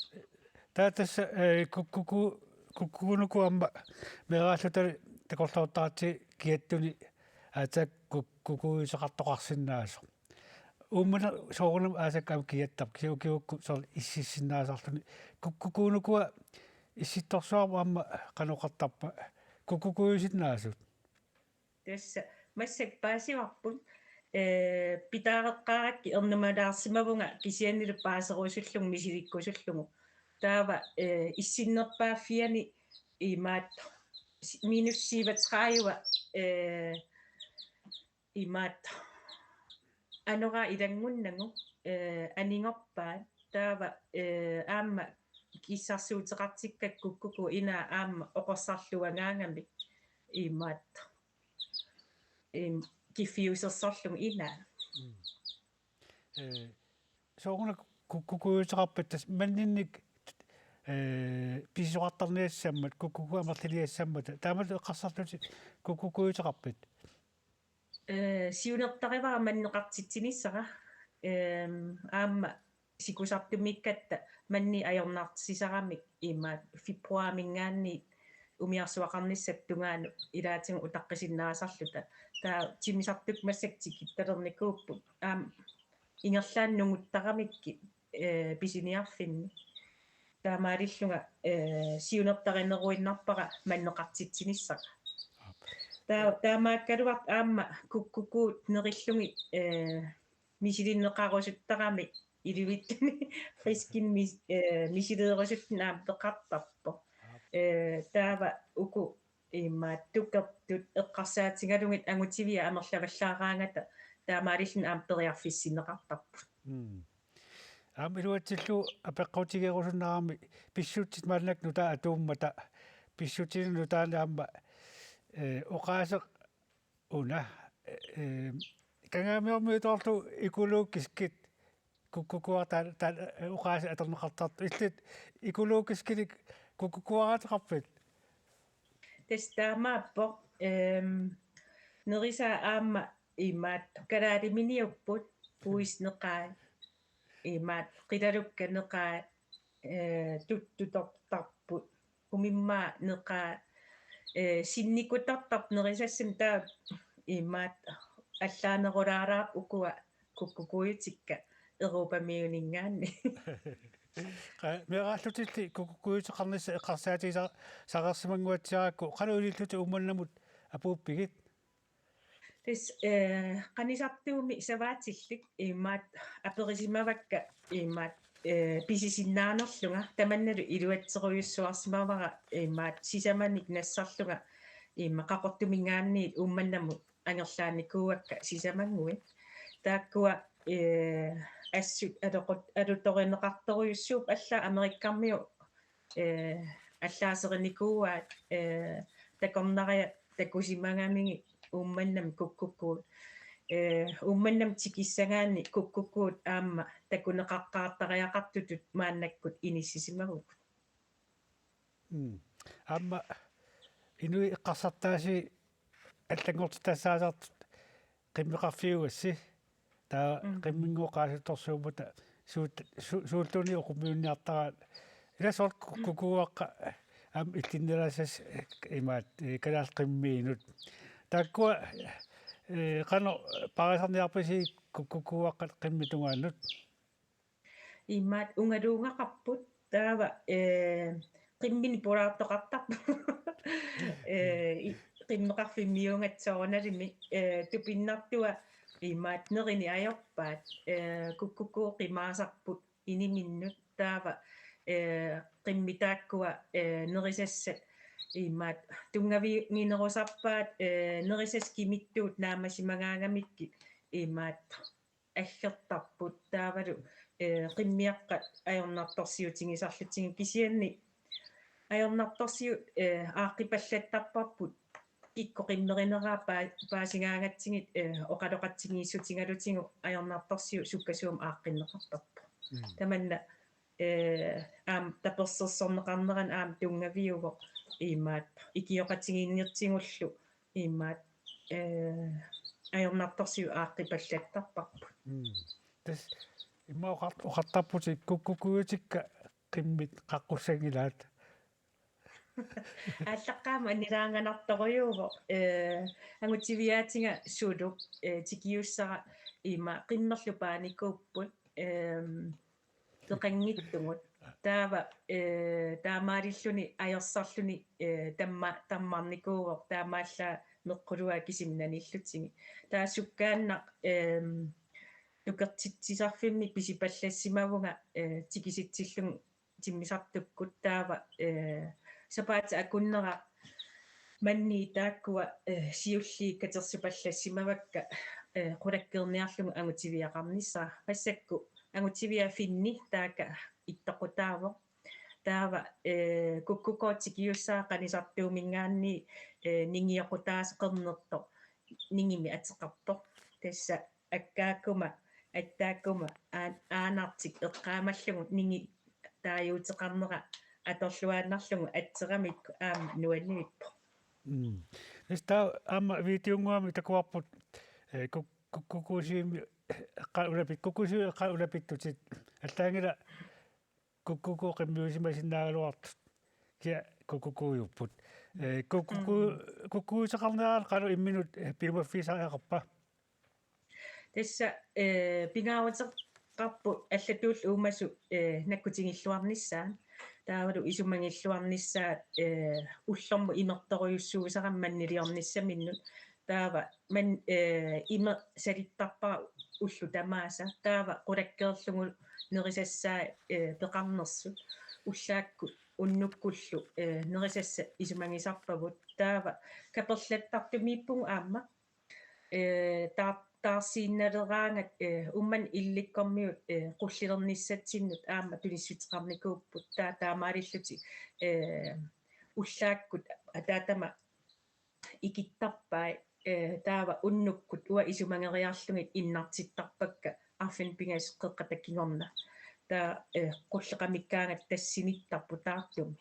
taa tassa, eh, kukkuku-, kukkukuunuku aamma meeraallutali takorloortaratsigit kiattuni aatsaat kukkukuujuteqartoqarsinnaasoq. Uummannaq soorunami aasakka aamma kiattarpoq, kisianni ukioqukku soorlu ississinnaasarluni. Kukkukuunukua issittorsuarmut aamma qanoq oqartarpa? Kukkukuujusinnaasut. Tassa massakkut paasivarput, eh, pitaareqqaarakkit ernumalaarsimavunga kisiannili paaserusullunga misilikkusullugu. Taava, eh, issinnerpaaffiani imaat si-, minus syvogtredive, eh, imaat anoraa ilanngunnagu, eh, anigorpaat. Taava, eh, aamma kissarsuuteqartikkakku kukkukuut inaa aamma oqorsarluagaangamik imaat. Im, kiffiusersorlugu inaa. Mm. Eh, sooruna kukkukuujuteqarpat tassa manninnik, eh, pisisoqartarniassammat, kukkukuut amerliniassammata. Taamatut eqqarsarlutit kukkukuujuteqarpit? Eh, siunertarivara manneqartitsinissara. Ehm, aamma sikusartumiikkatta manniit ajornartitsisaramik imaat februariminngaanniit umiarsuaqarnissap tungaanut ilaatigut utaqqisinnaasarluta. Taava timmisartut massakkut tikittalernikuupput. Aamma ingerlaannaq nunguttaramikkit, eh, pisiniarfinni. Taamaalillunga, eh, siunertarineruinnarpara manneqartitsinissara. Taa-, taamaakkaluartoq aamma kukkukuut nerillugit, eh, misilinneqarusuttarami ilivitsuni friskin mis-, eh, misileerusuttunik aamma peqartarpoq. Eh, taava uku imaattukertut eqqarsaatigalugit angutiviat amerlavallaaraangata taamaalilluni aamma periarfissinneqartarput. Mm. Aamma iluatsillugu apeqqutigerusunnarami pissutsit maannakkut nutaat atuummata, pissutsinut nutaanik aamma, eh, oqaaseq una, eh, Kangaamiormiut toorlu økologiskit kukkukuuarta ta-, ta-, oqaaseq atorneqartartut. Illit økologiskinik kukkukuuaraateqarpit? Tassa taamaappoq, ehm, nerisaat aamma imaattoq kalaaliminiupput puisneqaat, imaattoq qilalukkaneqaat, eh, tuttutortarput, umimmaat neqaat, eh, sinnikutortarput nerisassat, taava imaattoq allaanerulaaraarput ukua kukkukuujutikka Europamiuninngaanniit. Qa-, meeraallutilli kukkukuujuteqarnissaq eqqarsaatigisar-, sareersimannguatsiarakku, qanoq ilillutit Uummannamut apuuppigit? Tassa, eh, Qanisartuumi savaatillit imaattoq aperisimavakka imaattoq, eh, pisisinnaanerlunga, tamannalu iluatserujussuarsimavara imaattoq sisamanik nassarlunga imaattoq Qaqortuminngaanniit Uummannamut angerlaannikuuakka sisamannguit. Taakkua, eh, assut aloqut-, alutorineqartorujussuupput, allaat Amerikkarmiut, eh, allaaserinikuuaat, eh, takornariat takusimagamigit Uummannami kukkukuut. Eh, Uummannamut tikissagaanni kukkukuut aamma takuneqaqqaartariaqartutut maannakkut inissisimavugut. Mm. Aamma inuit eqqarsartaasii allanngortitassaasartut qimmeqarfiugassi. Taava Mm. qimminnguup oqaasertorsuummata suut-, su-, suulluunniit oqummiunniartaraat. Ila soorlu ku-, Mm. kukuuaqqat aamma illinnalaassapput imaattoq, eh, kalaallit qimmiinut. Taakkua, eh, qanoq paarisarniarpisi ku-, kukuuaqqat qimmit tungaannut? Imaattoq ungaluugaqarput taava, eh, qimminik pulaartoqartarput. Eh, i-, qimmeqarfimmiuugatsigit soorunalimi, eh, tupinnartua imaattoq nerineq ajorpaat, eh, kukkukuut qimaasarput iniminnut taava, eh, qimmit taakkua, eh, nerisassat imaattoq tunngaviginerusarpaat, eh, nerisassat kimittuut naammassisimagaangamikkit imaattoq aggertarput taavalu, eh, qimmiaqqat ajornartorsiutigisarlugit, kisianni ajornartorsiut, eh, aaqqipallattarparput kikkut qimmerineraat paa-, paasigaangatsigit, eh, oqaloqatigiissutigalutigu ajornartorsiut sukkasuumik aaqqinneqartarput. Mm. Tamanna, eh, aamma tapersersorneqarnerani aamma tunngaviuvoq imaattoq ikioqatigiinnertigullu imaattoq, eh, ajornartorsiut aaqqipallattarparput. Mm. Tassa immaqa oqart-, oqartarputit kukkukuujutikka qimmit qaqqussanngilaat. Aallaqqaammut annilaanganartorujuuvoq, eh, angutiviaatiga Sulup, eh, tikiussara ima qimmerlu paanikuupput, ehm, peqanngitsugut. Taava, eh, taamaalilluni ajorsarluni, eh, tamma-, tammarnikuuvoq, taamaallaat meqquluai kisimi nanillutigi. Taava sukkaannaq, ehm, nukertitsisarfimmi pisipallassimavunga, eh, tikisitsillugu timmisartukkut taava, eh, sapaatip akunnera manniit taakkua, eh, siulliit katersipallassimavakka, eh, qulakkeerniarlugu angutiviaqarnissara. Massakkut angutiviaq Finni taakku ittoqutaavoq. Taava, eh, kukkukuup tikiussara Qanisartuuminngaanniit, eh, ningioqutaasoq qernertoq ningimik ateqarpoq. Tassa akkaakkuma, attaakkuma, aan-, aanartik eqqaamallugu ningi taaguuteqarnera atorluaannarlugu atseramikku aamma nuannivippoq. Mm. Tassa taava aamma videonnguamik takuarput, eh, kuk-, kukkukuusivimmik eqqaani ulapit-, kukkukuusivimmik eqqaani ulapittutit. Allaanngilaq kukkukuut qimmiusimasinnaagaluartut. Kia kukkukuujupput. Eh, ku- ku- ku- kukkuuteqarneraat qanoq imminut, eh, piumaffigisariaqarpa? Tassa, eh, pingaaruteqarpoq allatuullu uumasut, eh, nakkutigilluarnissaat. Taavalu isumagilluarnissaat, eh, ullormut imertorujussuusarami manniliornissaminnut. Taava man-, eh, imeq salittarpara ullut tamaasa. Taava qulakkeerlugu nerisassaat, eh, peqarnersut. Ullaakkut unnukkullu, eh, nerisassat isumagisarpagut. Taava kaperlattartumiippugut aamma. Eh, taa-, taarsiinnaleraangat, eh, Uummannap illikkormiut, eh, qullilernissatsinnut aamma tunissuteqarnikuupput. Taa-, taamaalillutik, eh, ullaakkut ataatama ikittarpai, eh, taava unnukkut uanga isumageriarlugit innartittarpakka arfineq-pingasut qeqqata kingorna. Taava, eh, qulleqamikkaangat tassinittarput taartumi.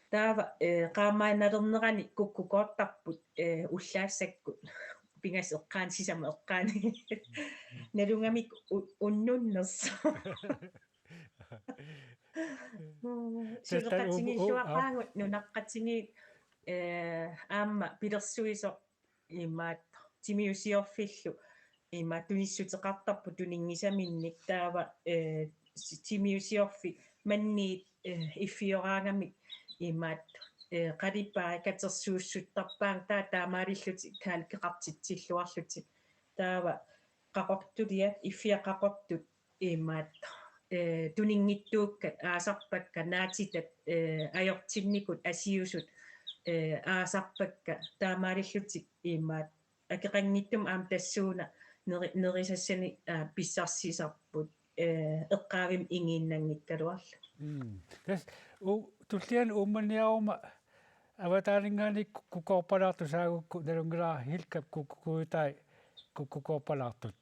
Taava, eh, qaamaannalernerani kukkukoortarput, eh, ullaassakkut. Pingasut eqqaanni, sisamat eqqaanni. Nalugamik u-, unnunnersoq. Tassa u-, u-, Suleqatigiilluaqaagut nunaqqatigiit, eh, aamma pilersuisoq imaattoq timiusiorfillu imaattoq tunissuteqartarpoq tuninngisaminnik taava, eh, si-, timiusiorfik manniit, eh, iffioraangamik imaattoq, eh, qalipaat katersuussuttarpaat taava taamaalillutik kaalkeqartitsilluarlutik. Taava qaqortuliat, iffiat qaqortut imaattoq, eh, tuninngitsuukkat aasarpakka, naatitat, eh, ajortinnikut asiusut, eh, aasarpakka, taamaalillutik imaattoq akeqanngitsumik aamma tassuuna neri-, nerisassanik, aa, pissarsisarput, eh, eqqaavimmik igiinnanngikkaluarluni. Mm. Tassa u-, tulliani Uummanniaruma avataaninngaanniit kukkukoorpalaartut saagukku nalunngilara Hilkap kukkukuutai kukkukoorpalaartut.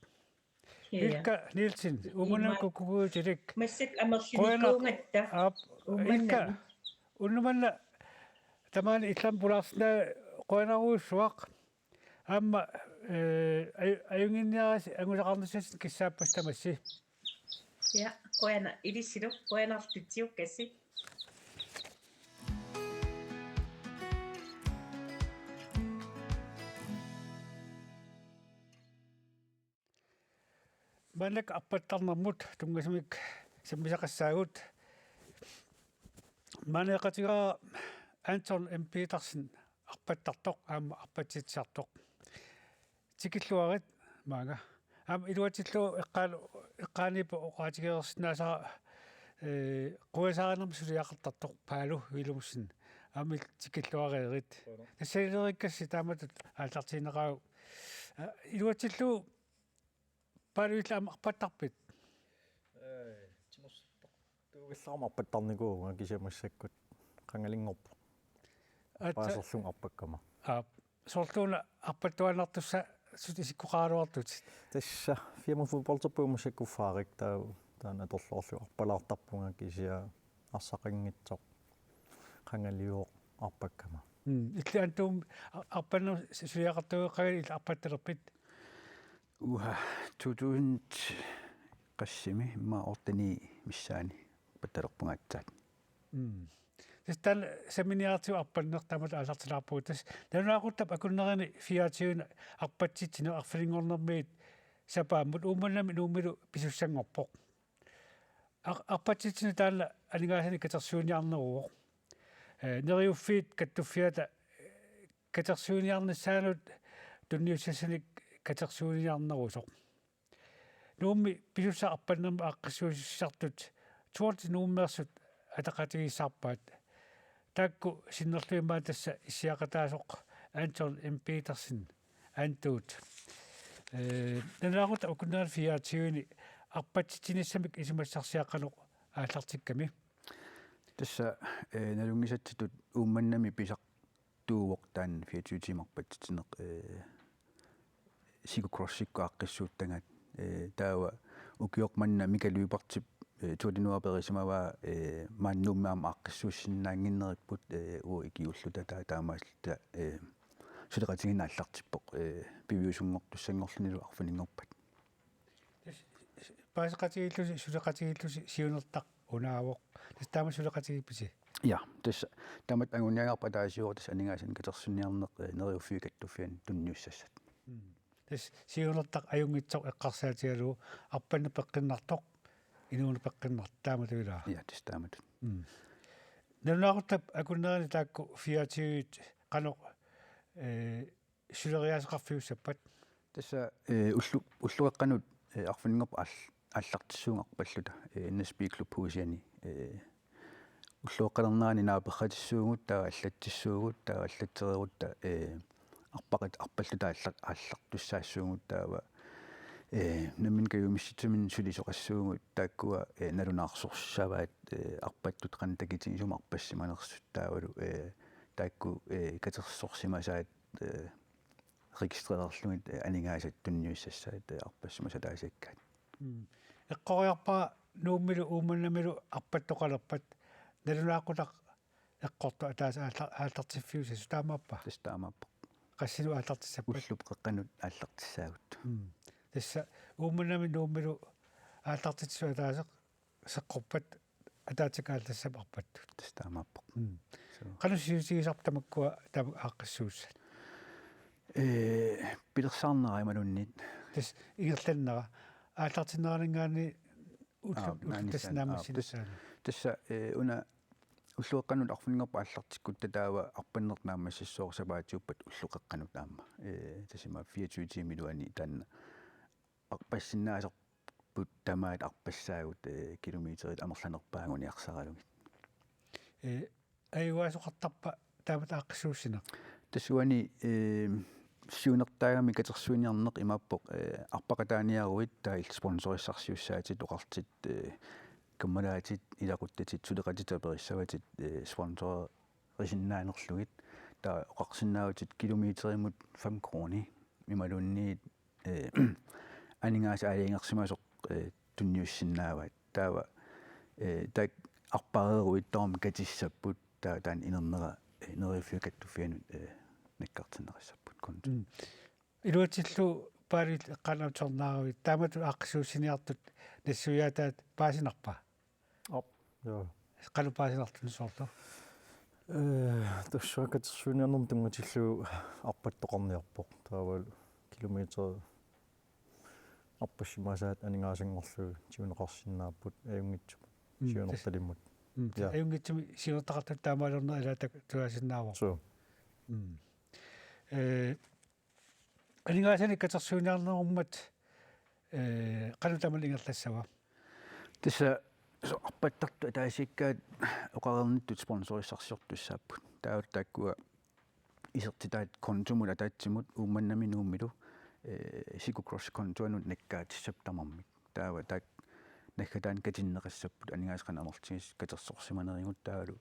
Ja. Hilka Nielsen, Uummannami Ima- kukkukuutilik. Massakkut amerlinikuugatta. Qujanaq. Aap, Uummannami. Hilka, unnuk manna tamaani illit pulaarsinnaavat qujanarujussuaq. Aamma, eh, aj-, ajunnginniarisi angusaqarnissassi kissaappassi tamassi. Ja, qujanaq ilissilu, qujanartutsiukkassi. Maannakkut arpattarnermut tunngasumik sammisaqassaagut. Maani eqatigaara Anton M. Petersen arpattartoq, aamma arpatsitsisartoq. Tikilluarit maanga. Aamma iluatsillugu eqqaan-, eqqaaniippoq oqaatigereersinnaasara, eh, quiasaarinermik suliaqartartoq Paalo Willumsen. Aamma tikilluareerit. Qujanaq. Tassanileerikkassi taamatut aallartiinnaqaagut. Eh, iluatsillugu Paalo, illit aamma arpattarpit? Ee, timersortartuugallarama arpattarnikuuvunga kisianni massakkut qangalinngorpoq. Aatsaat. Paaserlunga arpakkama. Aap. Soorluuna arpattuaannartussasut isikkoqaraluartutit? Tassa Fiamut fodbolderpunga massakkut Farik, taava taanna atorluarlugu arpalaartarpunga kisianni arsaqanngitsoq qangaliuvoq arpakkama. Mm. Illit Anton a-, arpanneq suliaqartuugakkit illit arpattalerpit? Uha, to tusind qassimi, immaqa otte-ni missaani arpattalerpunga aatsaat. Mm. Tassa taanna samminiartigu arpanneq taamatut aallartilaarpugut. Tassa nalunaaquttap akunnerini fireogtyve arpatsitsineq arfininngornermiit sapaammut Uummannami Nuummilu pisussanngorpoq. Ar-, arpatsitsineq taanna aningaasanik katersuiniarneruvoq. Eh, Neriuffiit Kattuffiata, eh, katersuiniarnissaannut tunniussassanik katersuiniarnerusoq. Nuummi pisussat arpannermut aaqqissuussisartut Tour de Nuummeersut ataqatigiissaarpaat. Taakku sinnerlugit maani tassa issiaqataasoq Anton M. Petersen, Antuut. Eh, nalunaaquttap akunnerini fireogtyve-ni arpatsitsinissamik isumassarsiaq qanoq aallartikkami? Tassa, eh, nalunngisatsitut Uummannami pisartuuvoq taanna fireogtyve timer arpatsitsineq, eh, cyclocrossikkut aaqqissuuttagaat, eh, taava ukioq manna Mika Lyberthip, eh, Tour de Nuup aperissimavaa, eh, maani Nuummi aamma aaqqissuussinnaannginneripput, eh, uagut ikiuulluta taa-, taamaalilluta, eh, suleqatigiinneq aallartippoq, eh, piviusunngortussanngorlunilu arfininngorpat. Tassa paaseqatigiillusi, suleqatigiillusi siunertaq unaavoq. Tassa taama suleqatigiippisi? Ja, tassa taamatut anguniagarput ataasiuvoq tassa aningaasanik katersuiniarneq, eh, Neriuffiup Kattuffianut tunniussassat. Mm. Tassa siunertaq ajunngitsoq eqqarsaatigalugu arpanneq peqqinnartoq, inuuneq peqqinnartoq taamatut ilaa. Ja, tassa taamatut. Mm. Nalunaaquttap akunnerini taakku fireogtyve qanoq, eh, suleriaaseqarfiussappat? Tassa, eh, ullu-, ulloqeqqanut, eh, arfininngorpat aal-, aallartissuunga arpalluta, eh, N S B Klubhusiani, eh, ulloqeqqalernerani naaperratissuugut, taava allatsissuugut, taava allatsereerutta, eh, arpaqat-, arpalluta aalla-, aallartussaassuugut taava, eh, nammineq kajumissutsiminnik sulisoqassuugut taakkua, eh, nalunaarsorsussavaat, eh, arpattut qanoq takitigisumik arpassimanersut taavalu, eh, taakku, eh, katersorsimasaat, eh, registrererlugit, eh, aningaasat tunniussassaat, eh, arpassimasut ataasiakkaat. Mm. Eqqoriarpara Nuummilu Uummannamilu arpattoqalerpat nalunaaquttap eqqortoq ataaseq aalla-, aallartiffiusasoq taamaappa? Tassa taamaappoq. Qassinut aallartissappat? Ulloqeqqanut aallartissaagut. Mm. Tassa Uummannami Nuummilu aallartitsisut ataaseq seqqorpat ataatsik aallartissappat arpattut. Tassa taamaappoq. Mm. Suu. Qanoq sivisutigisarpit tamakkua taama aaqqissuussat? Eh, pilersaarnera imaluunniit. Tassa ingerlannera. Aallartinneraninngaanniit ullut-, Aa, ullut naanissaan. Tassa naammassinissaanut. Aa, tassa, tassa, eh, una ulloqeqqanut arfininngorpat aallartikkutta taava arpanneq naammassissaaq sapaatiuppat ulloqeqqanut aamma. Eh, tassa ima fireogtyve tiimit iluanni taanna arpassinnaasarput tamaat arpassaagut, eh, kilometerit amerlanerpaat anguniarsaralugit. Eh, ajugaasoqartarpa taamatut aaqqissuussineq? Tassa uani, eh, siunertaagami katersuiniarneq imaappoq, eh, arpaqataaniaruit taava illit sponsorissarsiussaatit oqarlutit, eh, kammalaatit, ilaquttatit, suleqatitit aperissavatit, eh, sponsorisinnaanerlugit. Taava oqarsinnaavutit kilometerimut fem kroner imaluunniit, eh, aningaasat aalajangersimasoq, eh, tunniussinnaavaat. Taava, eh, taakku arpareeruit tamarmik katissapput, taava taanna inernera, eh, Neriuffiup Kattuffianut, eh, nakkartinneqassapput konto. Mm. Iluatsillugu Paalit eqqaanut atornaaravit, taamatut aaqqissuussiniartut nassuiaataat paasinarpa? Aap, ja. Qanoq paasinartunut soorlu? Eh, tassa katersuiniarnermut tunngatillugu arpattoqarniarpoq. Taavalu kilometer arpassimasaat aningaasanngorlugit siuneqarsinnaapput ajunngitsumik. Mm, siunertalimmut. Mm, ja. Ajunngitsumik siunertaqartut taamaalernera ilaata tulaassinnaavoq. Suu. Mm. Eh, aningaasanik katersuiniarnerummat, eh, qanoq tamanna ingerlassava? Tassa so-, arpattartut ataasiakkaat oqareernittut sponsorissarsiortussaapput. Taava taakkua isertitaat kontomut ataatsimut Uummannami Nuummilu, eh, Sikocross kontoanut nakkaatissap tamarmik. Taava taakku naggataani katinneqassapput aningaasat qanoq amerlatigisut katersorsimanerigut taavalu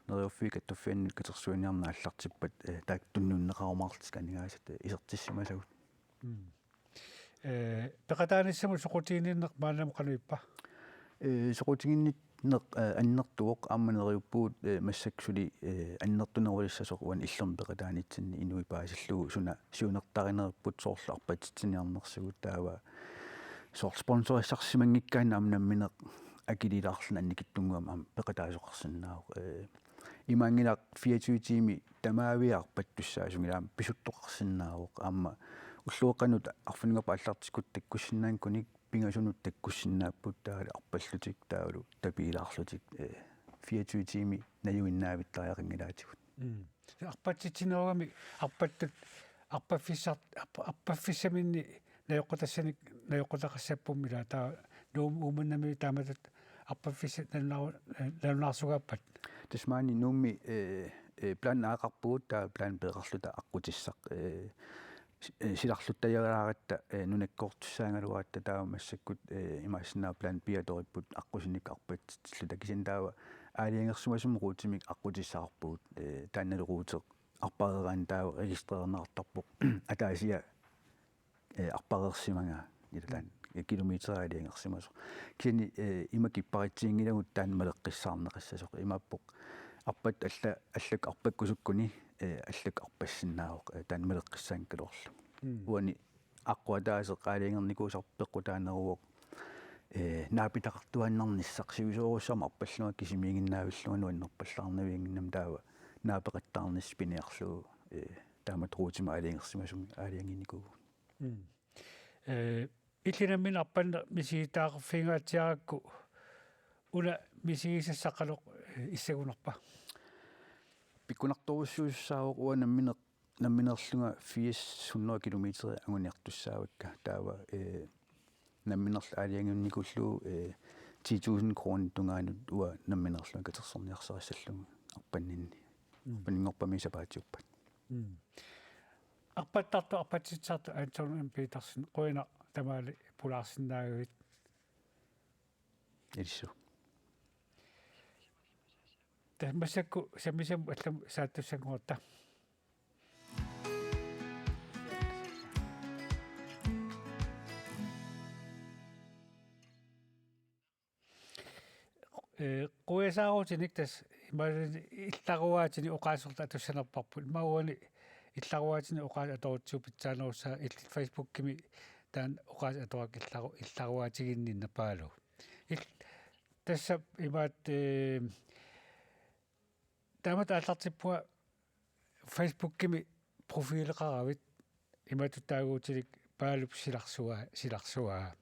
Neriuffiup Kattuffianut katersuiniarneq aallartippat, eh, taakku tunniunneqarumaarlutik aningaasat, eh, isertissimasagut. Mm. Eh, peqataanissamut soqutiginninneq maannamut qanoq ippa? Eh, soqutiginninneq, eh, annertuvoq aamma neriuppugut, eh, massakkut suli, eh, annertunerulissasoq uani illermi peqataanitsinni inuit paasillugu suna siunertarinerput soorlu arpatitsiniarnersugut taava soorlu sponsorissarsimanngikkaanni aamma nammineq akiliilaarluni annikitsunnguamik aamma peqataasoqarsinnaavoq. Eh, imaanngilaq fireogtyve tiimi tamaaviat arpattussaasunngilaq aamma pisuttoqarsinnaavoq aamma ulloqeqqanut arfininngorpat aallartikkutta takkussinnaanikunik pingasunut takkussinnaapput taavalu arpallutik taavalu tapiilaarlutik, eh, fireogtyve tiimi najuinnaavittariaqanngilaatigut. Mm. Arpatsitsinerugami arpattut arpaffissar-, arpa-, arpaffissaminni najoqqutassanik najoqqutaqassapput ilaa taava Nuummi Uummannami taamatut arpaffissat nalunaar-, nalunaarsugaappat? Tassa maani Nuummi, eh, eh, plan A-qarpugut taava plan B-qarluta aqqutissaq, eh, si-, eh, silarluttajaalaaratta, eh, nunakkoortussaagaluaratta taava massakkut, eh, imaassinnaavoq plan B atoripput aqqusinik arpatsitsilluta kisianni taava aalajangersimasumik ruutimik aqqutissaqarpugut, eh, taannalu ruuti arpareeraanni taava registrerneqartarpoq ataasiaq, eh, arpareersimagaa ilaa taanna, eh, kilometerit aalajangersimasoq. Kisianni, eh, ima kipparitsiginngilagut taanna maleqqissaarneqassasoq. Imaappoq arpat alla-, allakkat arpakkusukkuni, eh, allakkat arpassinnaavoq, eh, taanna maleqqissaanngikkaluarlugu. Mm. Uani aqqut ataaseq aalajangernikuusarput peqqutaaneruvoq. ee, naapitaqartuaannarnissaq sivisoorujussuarmik arpallunga kisimiiginnaavillunga nuannerpallaarnavianngimmat taava naapeqattaarnissaq piniarlugu, ee, taamatut Ruutimut aalajangersimasumik aalajangiinnikuuvugut. Mm. Ee, illit nammineq arpanneq misigitaqarfigingaatsiarakku una misigisassaqaloq, ee, issagunarpa? Pikkunartorujussuussaavoq uanga nammineq, nammineerlunga firs hundrede kilometer anguniartussaavakka. Taava, ee, nammineerlunga aalajangiinnikuullugu, ee, ti tusind kroner tungaanut uanga nammineerlunga katersorniarsarissallugu arpanninni. Mm. Arpanninngorpami sapaatiuppat. Mm. Arpattartoq, arpatsitsisartoq Anton M. Petersen, qujanaq tamaali pulaarsinnaagavit. Ilissut. Tassa massakkut sammisamut allamut saattussanngorutta. Ee, quiasaarutinik tassa imaluunniit illaruaatinik oqaasertut atussanerparput. Immaqa uani illaruaatinik oqaaseq atorutsigu pitsaanerussaaq, illit Facebookimi taanna oqaaseq atorakka illaru-, illaruaatiginninneq Paalu. Il-, tassa imaattoq, ee, taamatut aallartippunga Facebookimi profileqaravit imatut taaguutilik Paalup silarsua-, silarsuaa.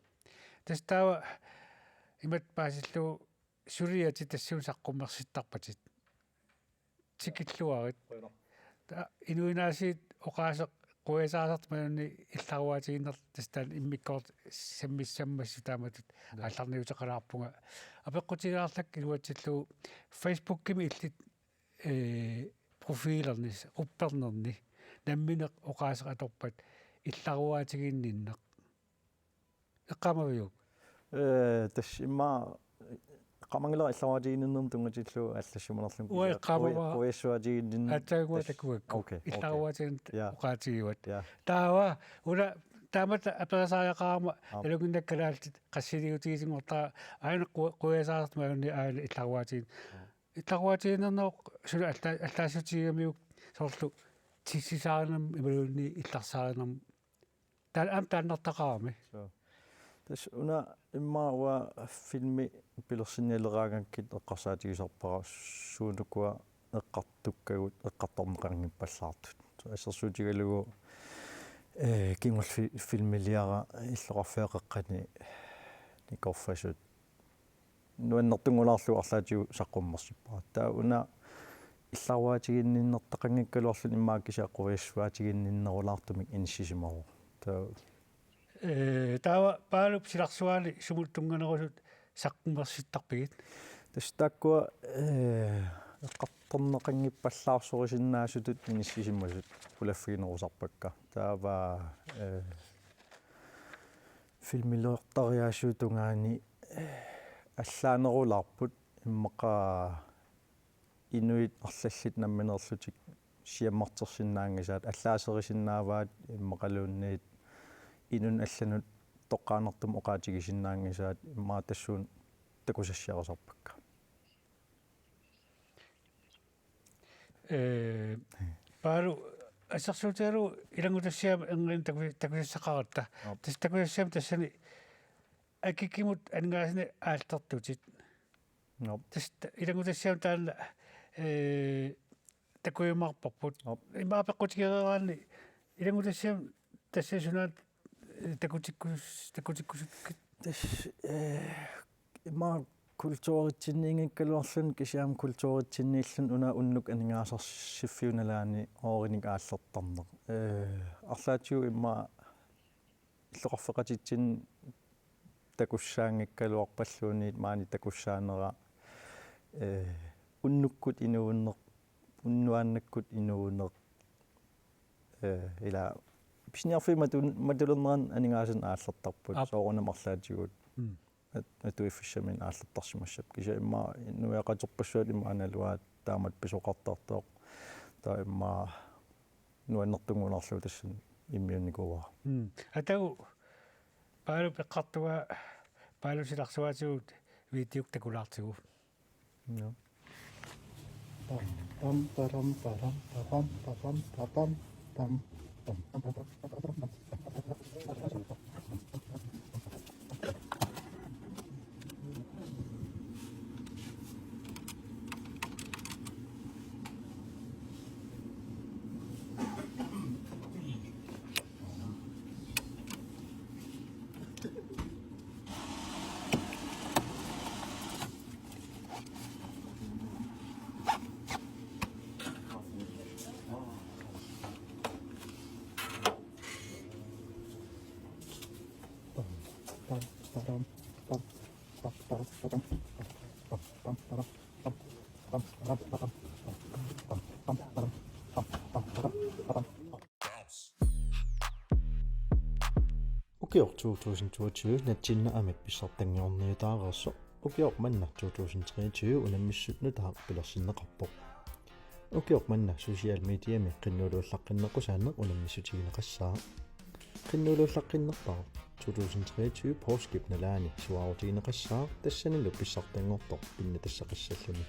Tassa taava imatut paasillugu suliatit tassuuna saqqummersittarpatit. Tikilluarit. Qujanaq. Ta-, inuinaasiit oqaaseq quiasaasartut imaluunniit illaruaatigiinnertut tassa taanna immikkoortut sammissammassuk taamatut. Joo. Aallarniuteqalaarpunga. Apeqqutigilaarlakka iluatsillugu Facebookimi illit, ee, profilerni, quppernerni, nammineq oqaaseq atorpat illaruaatiginninneq. Eqqaamaviuk? Ee, tassa immaqa eqqaamanngilara illaruaatiginninnermut tunngatillugu allassimanerlunga. Uanga eqqaamavara. Qui-, quiassuaatiginnin-, aatsaannguaq tassa takuakku. Okay, okay. Illaruaatiginnit. Ja. Oqaatigivat. Ja. Taava, una taamatut aperisariaqarama. Aap. Nalunnginnakku kalaallit qassiliutigisinngortara aana qui-, quiasaasartut imaluunniit aana illaruaatigin-. Aap. Illaruaatiginninneq suli alla-, allaassutigigamigit soorlu tissisaanermut imaluunniit illarsaanermut. Taanna aamma taannartaqarami. Suu. Tassa una immaqa uanga filmi pilersinnialeraangakkit eqqarsaatigisarpara suunukua eqqartukkagut eqqartorneqanngippallaartut. Assersuutigalugu, ee, kingulleq fi-, filmiliara illoqarfiup qeqqani nikorfasut nuannertunngulaarlugu arlaatigut saqqummersippara. Taava una illaruaatiginninnertaqanngikkaluarluni immaqa kisianni quiassuaatiginninnerulaartumik inissisimavoq. Taava. Ee, taava Paalup silarsuaani sumut tunnganerusut saqqummersittarpigit? Tassa taakkua, ee, eqqartorneqanngippallaarsorusinnaasutut inissisimasut pulaffiginerusarpakka. Taava, ee, filmiliortariaasuup tungaani, ee, allaanerulaarput immaqa inuit arlallit nammineerlutik siammartersinnaanngisaat, allaaserisinnaavaat immaqaluunniit inunnut allanut toqqaannartumik oqaatigisinnaanngisaat immaqa tassuuna takusassiarisarpakka. Ee, Paalu, assersuutigalugu ilanngutassiami erniinnaq taku-, takusassaqaratta. Aap. Tassa takusassiami tassani akikimut aningaasanik aallertutit. Aap. Tassa ta-, ilanngutassiami taanna, ee, takujumaarparput. Aap. Ima apeqqutigereeraanni ilanngutassiami tassa sunaana, ee, takutikkus-, takutikkusukkit? Tassa, ee, ima kulturitsinniinngikkaluarluni kisianni kulturitsinniilluni una unnuk aningaasarsiffiup nalaani oorinik aallertarneq. Ee, arlaatigut immaqa illoqarfeqatitsinni takussaanngikkaluarpalluunniit maani takussaanera, ee, unnukkut inuuneq, unnuaannakkut inuuneq, ee, ila pisiniarfiup matu-, matulernerani aningaasanik aallertarput. Aap. Soorunami arlaatigut. Mm. At-, atuiffissaminnik aallertarsimassappat. Kisianni immaqa inuiaqaterpassuit immaqa naluaat taamatut pisoqartartoq. Taava immaqa nuannertunnguunarlugu tassani immiunnikuuara. Mm. Atagu Paalup eqqartugaa Paalup silarsuaatigut videokkut takulaartigu. Joo. Pam, pam, param, param, papam, papam, papam, pam, pam. Ukioq to tusind toogtyve natsinnaammik pissartanngorniutaareersoq. Ukioq manna to tusind treogtyve unammissut nutaaq pilersinneqarpoq. Ukioq manna social mediami qinnuuluullaqqinneqqusaanneq unammissutigineqassaaq. Qinnuuluullaqqinnerpaaq to tusind treogtyve poorskip nalaani suaarutigineqassaaq, tassanilu pissartanngortoq pinnattassaqassalluni.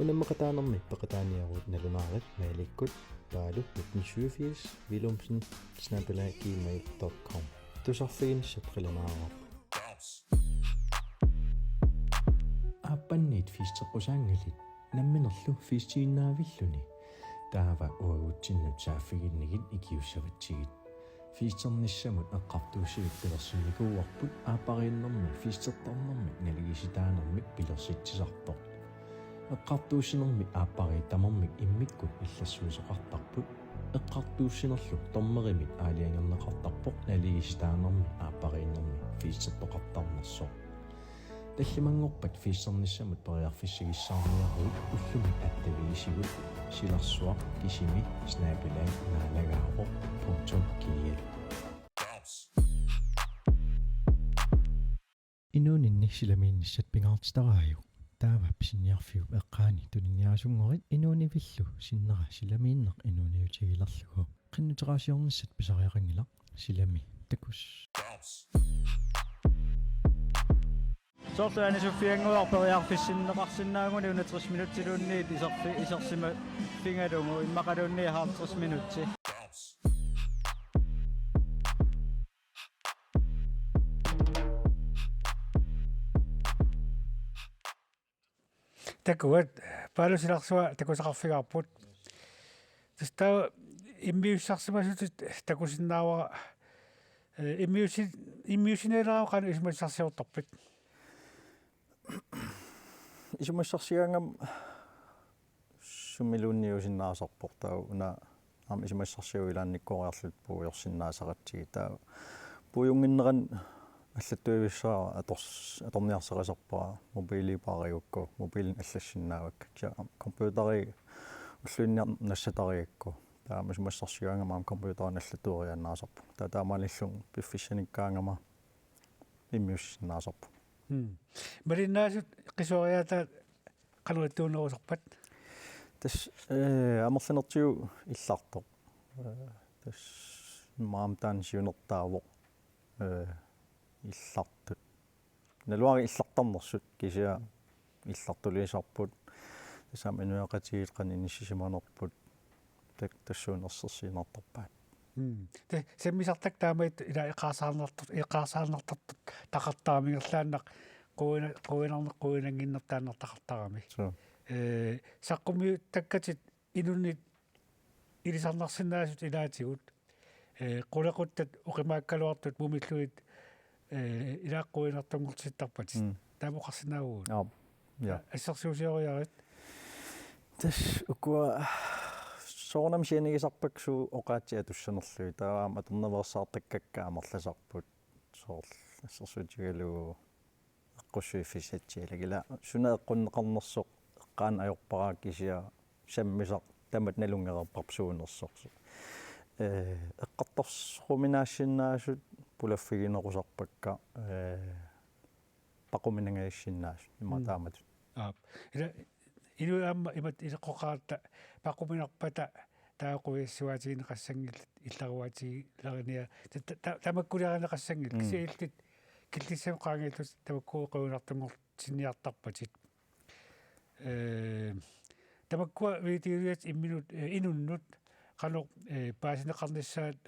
Unammeqataanermi peqataaniaruit nalunaarit mailikkut paalu nitten syvogfirs willumsen snabel-a gmail dot com. Tusarfiginissat qilanaaraq. Aappanniit fiisteqqusaanngilit namminerlu fiistiinnaavilluni. Taava uagutsinnut saaffiginnigit ikiussavatsigit. Fiisternissamut eqqartuussiviit pilersinnikuuarput aappariinnermi fiistertarnermik naligiissitaanermik pilersitsisartoq. Eqqartuussinermi aappariit tamarmik immikkut illassuisoqartarput. Eqqartuussinerlu dommerimit aalajangerneqartarpoq naligiissitaanermi aappariinnermi fiistertoqartarnersoq. Tallimanngorpat fiisternissamut periarfissagissaarniaruit ullumi attavigisigut silarsuaq kisimi snabel-a naalagaavoq punktum g l. Inuuninni silamiinnissat pingaartitaraajuk? Taava pisiniarfiup eqqaani tuniniaarunngorit inuunivillu sinnera silamiinneq inuuniutigilerlugu. Qinnuteqaasiornissat pisariaqanngilaq, silami takuss. Soorlu anisuffiannguaq periarfissinneqarsinnaaguni una tres minutsiluunniit iserfi-, isersimaffigalugu immaqaluunniit halvtreds minutsi. Takuat, Paalu silarsua takusaqarfigaarput. Tassa taava immiussisarsimasutit takusinnaavara, eh, immiussi-, immiussineq ilaa qanoq isumassarsiortarpit? Isumassarsigaangama sumiluunniit uusinnaasarpoq, taava una aamma isumassarsiugut ilaannikkooriarluta puigorsinnaasaqatigit. Taava puiunnginnerani allattuivissara ators-, atorniarsariserpara, mobiilii paarigukku, mobiilinut allassinnaavakka. Kisianni aamma computeri ulluinnarni nassatarigakku. Taava isumassarsigaangama aamma computerinik allattueriaannaasarpunga. Taava taamaalillunga piffissanikkaangama immiussinnaasarpunga. Mm. Malinnaasut qisuariaataat qanoq ittuunerusarpat? Tassa, eh, amerlanertigut illartoq. Eh, tassa immaqa aamma taanna siunertaavoq, eh, illartut. Naluara illartarnersut kisianni illartuliisarput. Tassami inuiaqatigiit qanoq inissisimanerput. Tak-, tassuuna ersersiinnartarpaat. Mm. Te, sammisartakka taamaattut ila eqqaasaarnartut, eqqaasaarnartartut taqartarami ingerlaannaq quina-, quinarneq quinannginnertaannartaqartarami. Suu. Eh, saqqummiuttakkatit inunnit ilisarnarsinnaasut ilaatigut. Eh, qulequttat oqimaakkaluartut mumillugit, eh, ilaa quinartunngortittarpatit. Mm. Taama oqarsinnaavugut. Aap. Ja. Assersuusioriarit. Tassa ukua soorunami sianigisarpakka suut oqaatsit atussanerlugit. Taava aamma atornaveersaartakkakka amerlasarput. Soorlu assersuutigalugu eqqussuiffissatsi ilagila suna eqqunneqarnersoq eqqaani ajorpara kisianni sammisaq tamatta nalunngereerparput suunersoq. Eh, eqqartorsuuminaassinnaasut pulaffigineqartarpakka, eh, paquminangajassinnaasut immaqa Mm. taamatut. Aap. Ila inuit aamma imatut ileqqoqaratta paquminarpata taava quiassuaatigineqassanngillat illaruaatigilerinia ta-, ta-, ta-, tamakkuliarineqassanngillat. Mm. Kisianni illit killissamut qaangiullutit tamakku quinartunngortinniartarpatit. Eh, tamakkua videoliat imminut, eh, inunnut qanoq, eh, paasineqarnissaat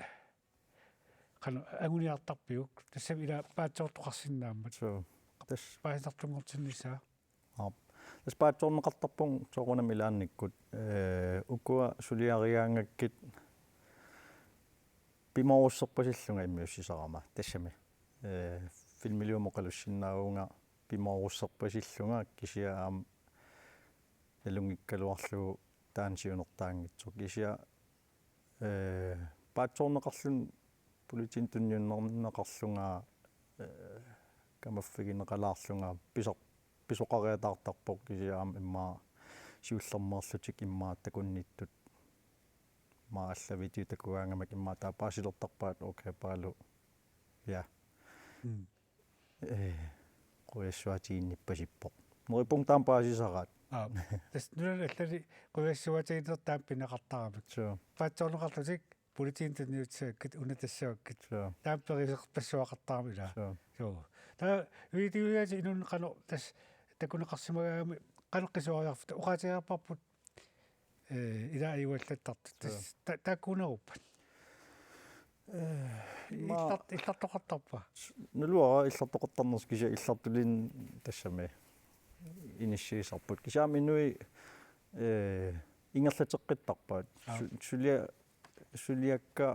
qanoq anguniartarpiuk, tassami ila paatsoortoqarsinnaammat. Suu. Tassa. Paasineqartunngortinnissaa. Aap. Tassa paatsoorneqartarpunga soorunami ilaannikkut, eh, ukua suliarigaangakkit pimoorusserpasillunga immiussisarama tassami. Eh, filmiliumut oqalussinnaavunga pimoorusserpasillunga kisianni aamma nalunngikkaluarlugu taanna siunertaanngitsoq. Kisianni, eh, paatsoorneqarluni politiinut tunniunneqarlunga eh, kamaffigineqalaarlunga pisar-, pisoqariataartarpoq kisianni aamma immaqa siullermeerlutik immaqa takunnittut immaqa alla video takugaangamik immaqa taava paasilertarpaat okay Paalu. Ja. Mm. Eh, quiassuatiginnippasippoq. Neriuppunga taama paasisaraat. Aa, tassa nunani allani quiassuatigineq taama pineqartaramik. Suu. Paatsoorneqarlutik politiinut tunniussavakkit, una tassavakkit. Suu. Taama periarfissaqartarami ilaa. Suu. Suu. Taava videoliaasi inunnut qanoq tassa takuneqarsimagaangami qanoq qisuariarluta oqaatigiarparput, eh, ilaa iuallattartut. Suu. Tassa ta-, taakkuuneruppat. Eh, immaqa illart-, illartoqartarpa? Naluara illartoqartarnersoq kisianni illartuliin tassami inissiisarput. Kisianni aamma inuit, eh, ingerlateqqittarpaat. Aa. Su-, sulia-, suliakka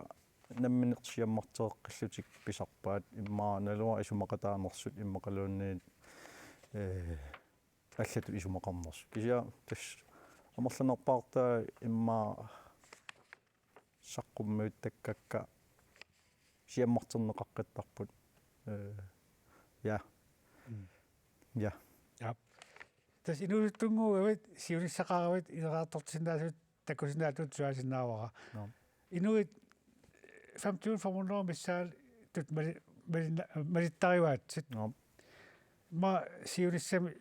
nammineq siammarteqqillutik pisarpaat immaqa naluara isumaqataanersut immaqaluunniit, eh, allatut isumaqarnersut. Kisianni tassa amerlanerpaartaa immaqa saqqummiuttakkakka siammarterneqaqqittarput. Eh, ja. Mm. Ja. Ja. Tassa inuusuttunnguugavit, siunissaqaravit, ileraartortisinnaasut takusinnaatut suaasinnaavara. Nå. Inuit femten femhundrede missaatut mali-, malinna-, malittarivaatsit. Nå. Aamma siunissami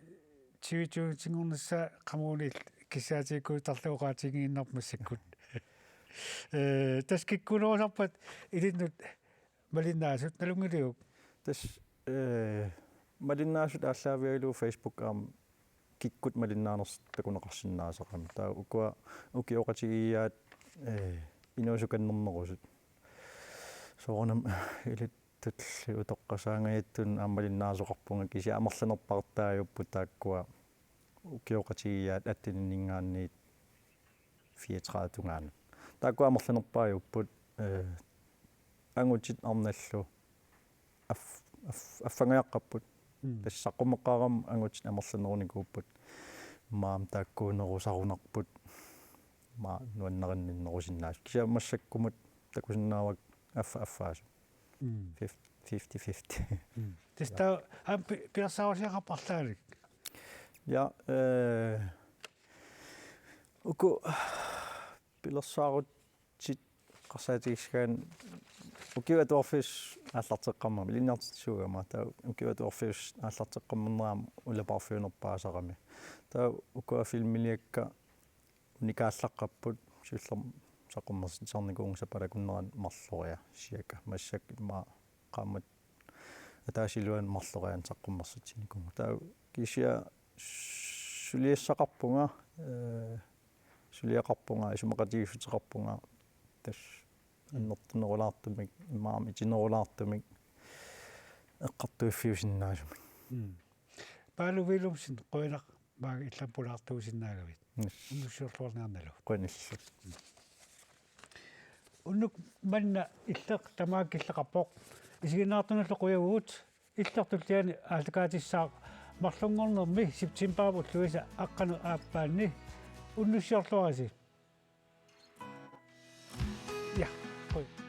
tyve tyve-nngornissaa qamuunil kissaatigiikkuuttarlugu oqaatigiinnarpoq massakkut. Eh, tassa kikkuunerusarpat ilinnut malinnaasut nalunngiliuk? Tassa, eh, malinnaasut aallaavigalugu Facebook aamma kikkut malinnaanersut takuneqarsinnaasaqaat. Taava ukua ukioqatigiiaat, eh, inuusukannernerusut. Soorunami ilittut utoqqasaangajattut aamma malinnaasoqarpunga kisianni amerlanerpaartaajupput taakkua ukioqatigiiaat atteninninngaanniit fireogtredive tungaanut. Taakkua amerlanerpaajupput, eh, angutit arnallu af-, af-, affangajaqqapput. Mm. Tassa saqqummeqqaarama angutit amerlanerunikuupput. Immaqa taakkuunerusarunarput. Immaqa nuannarinninnerusinnaasut. Kisianni massakkumut takusinnaavakka affa-, affaasut. Mm. Fif-, fifty fifty. Mm. Tassa taava aamma pi-, pilersaarusiaqarpa arlaannik? Ja, eh, uku pilersaarutsit eqqarsaatigissagaanni ukiut atuarfiusut aallarteqqammermik, ilinniartitsisuugama, taava ukiut atuarfiusut aallarteqqammernerat aamma ulapaarfiunerpaasarami. Taava ukua filmiliakka unikaallaqqapput, siullermik saqqummersitsisarnikuuvunga sapalakunnerani marloriarlunga, cirka. Massakkut immaqa qaammat ataasiinnarluunniit marloriarlunga saqqummersitsinikuuvunga. Taava kisianni suliassaqarpunga, eh, suliaqarpunga, isumaqatigiissuteqarpunga, tassa Mm. annertunerulaartumik, immaqa aamma itinerulaartumik, eqqartuiffiusinnaasumik. Mm. Paalu Willumsen, qujanaq maanga illit pulaartuusinnaagavit. Yes. Unnussiorluarniarnalu. Qujanaq. Unnuk manna Illeq tamaat killeqarpoq. Isiginnaartunullu qujavugut. Illeq tulliani aallakaatissaaq marlunngornermi septembarip ulluisa aqqaneq-aappaanni. Unnussiorluarisi. Ja, quj.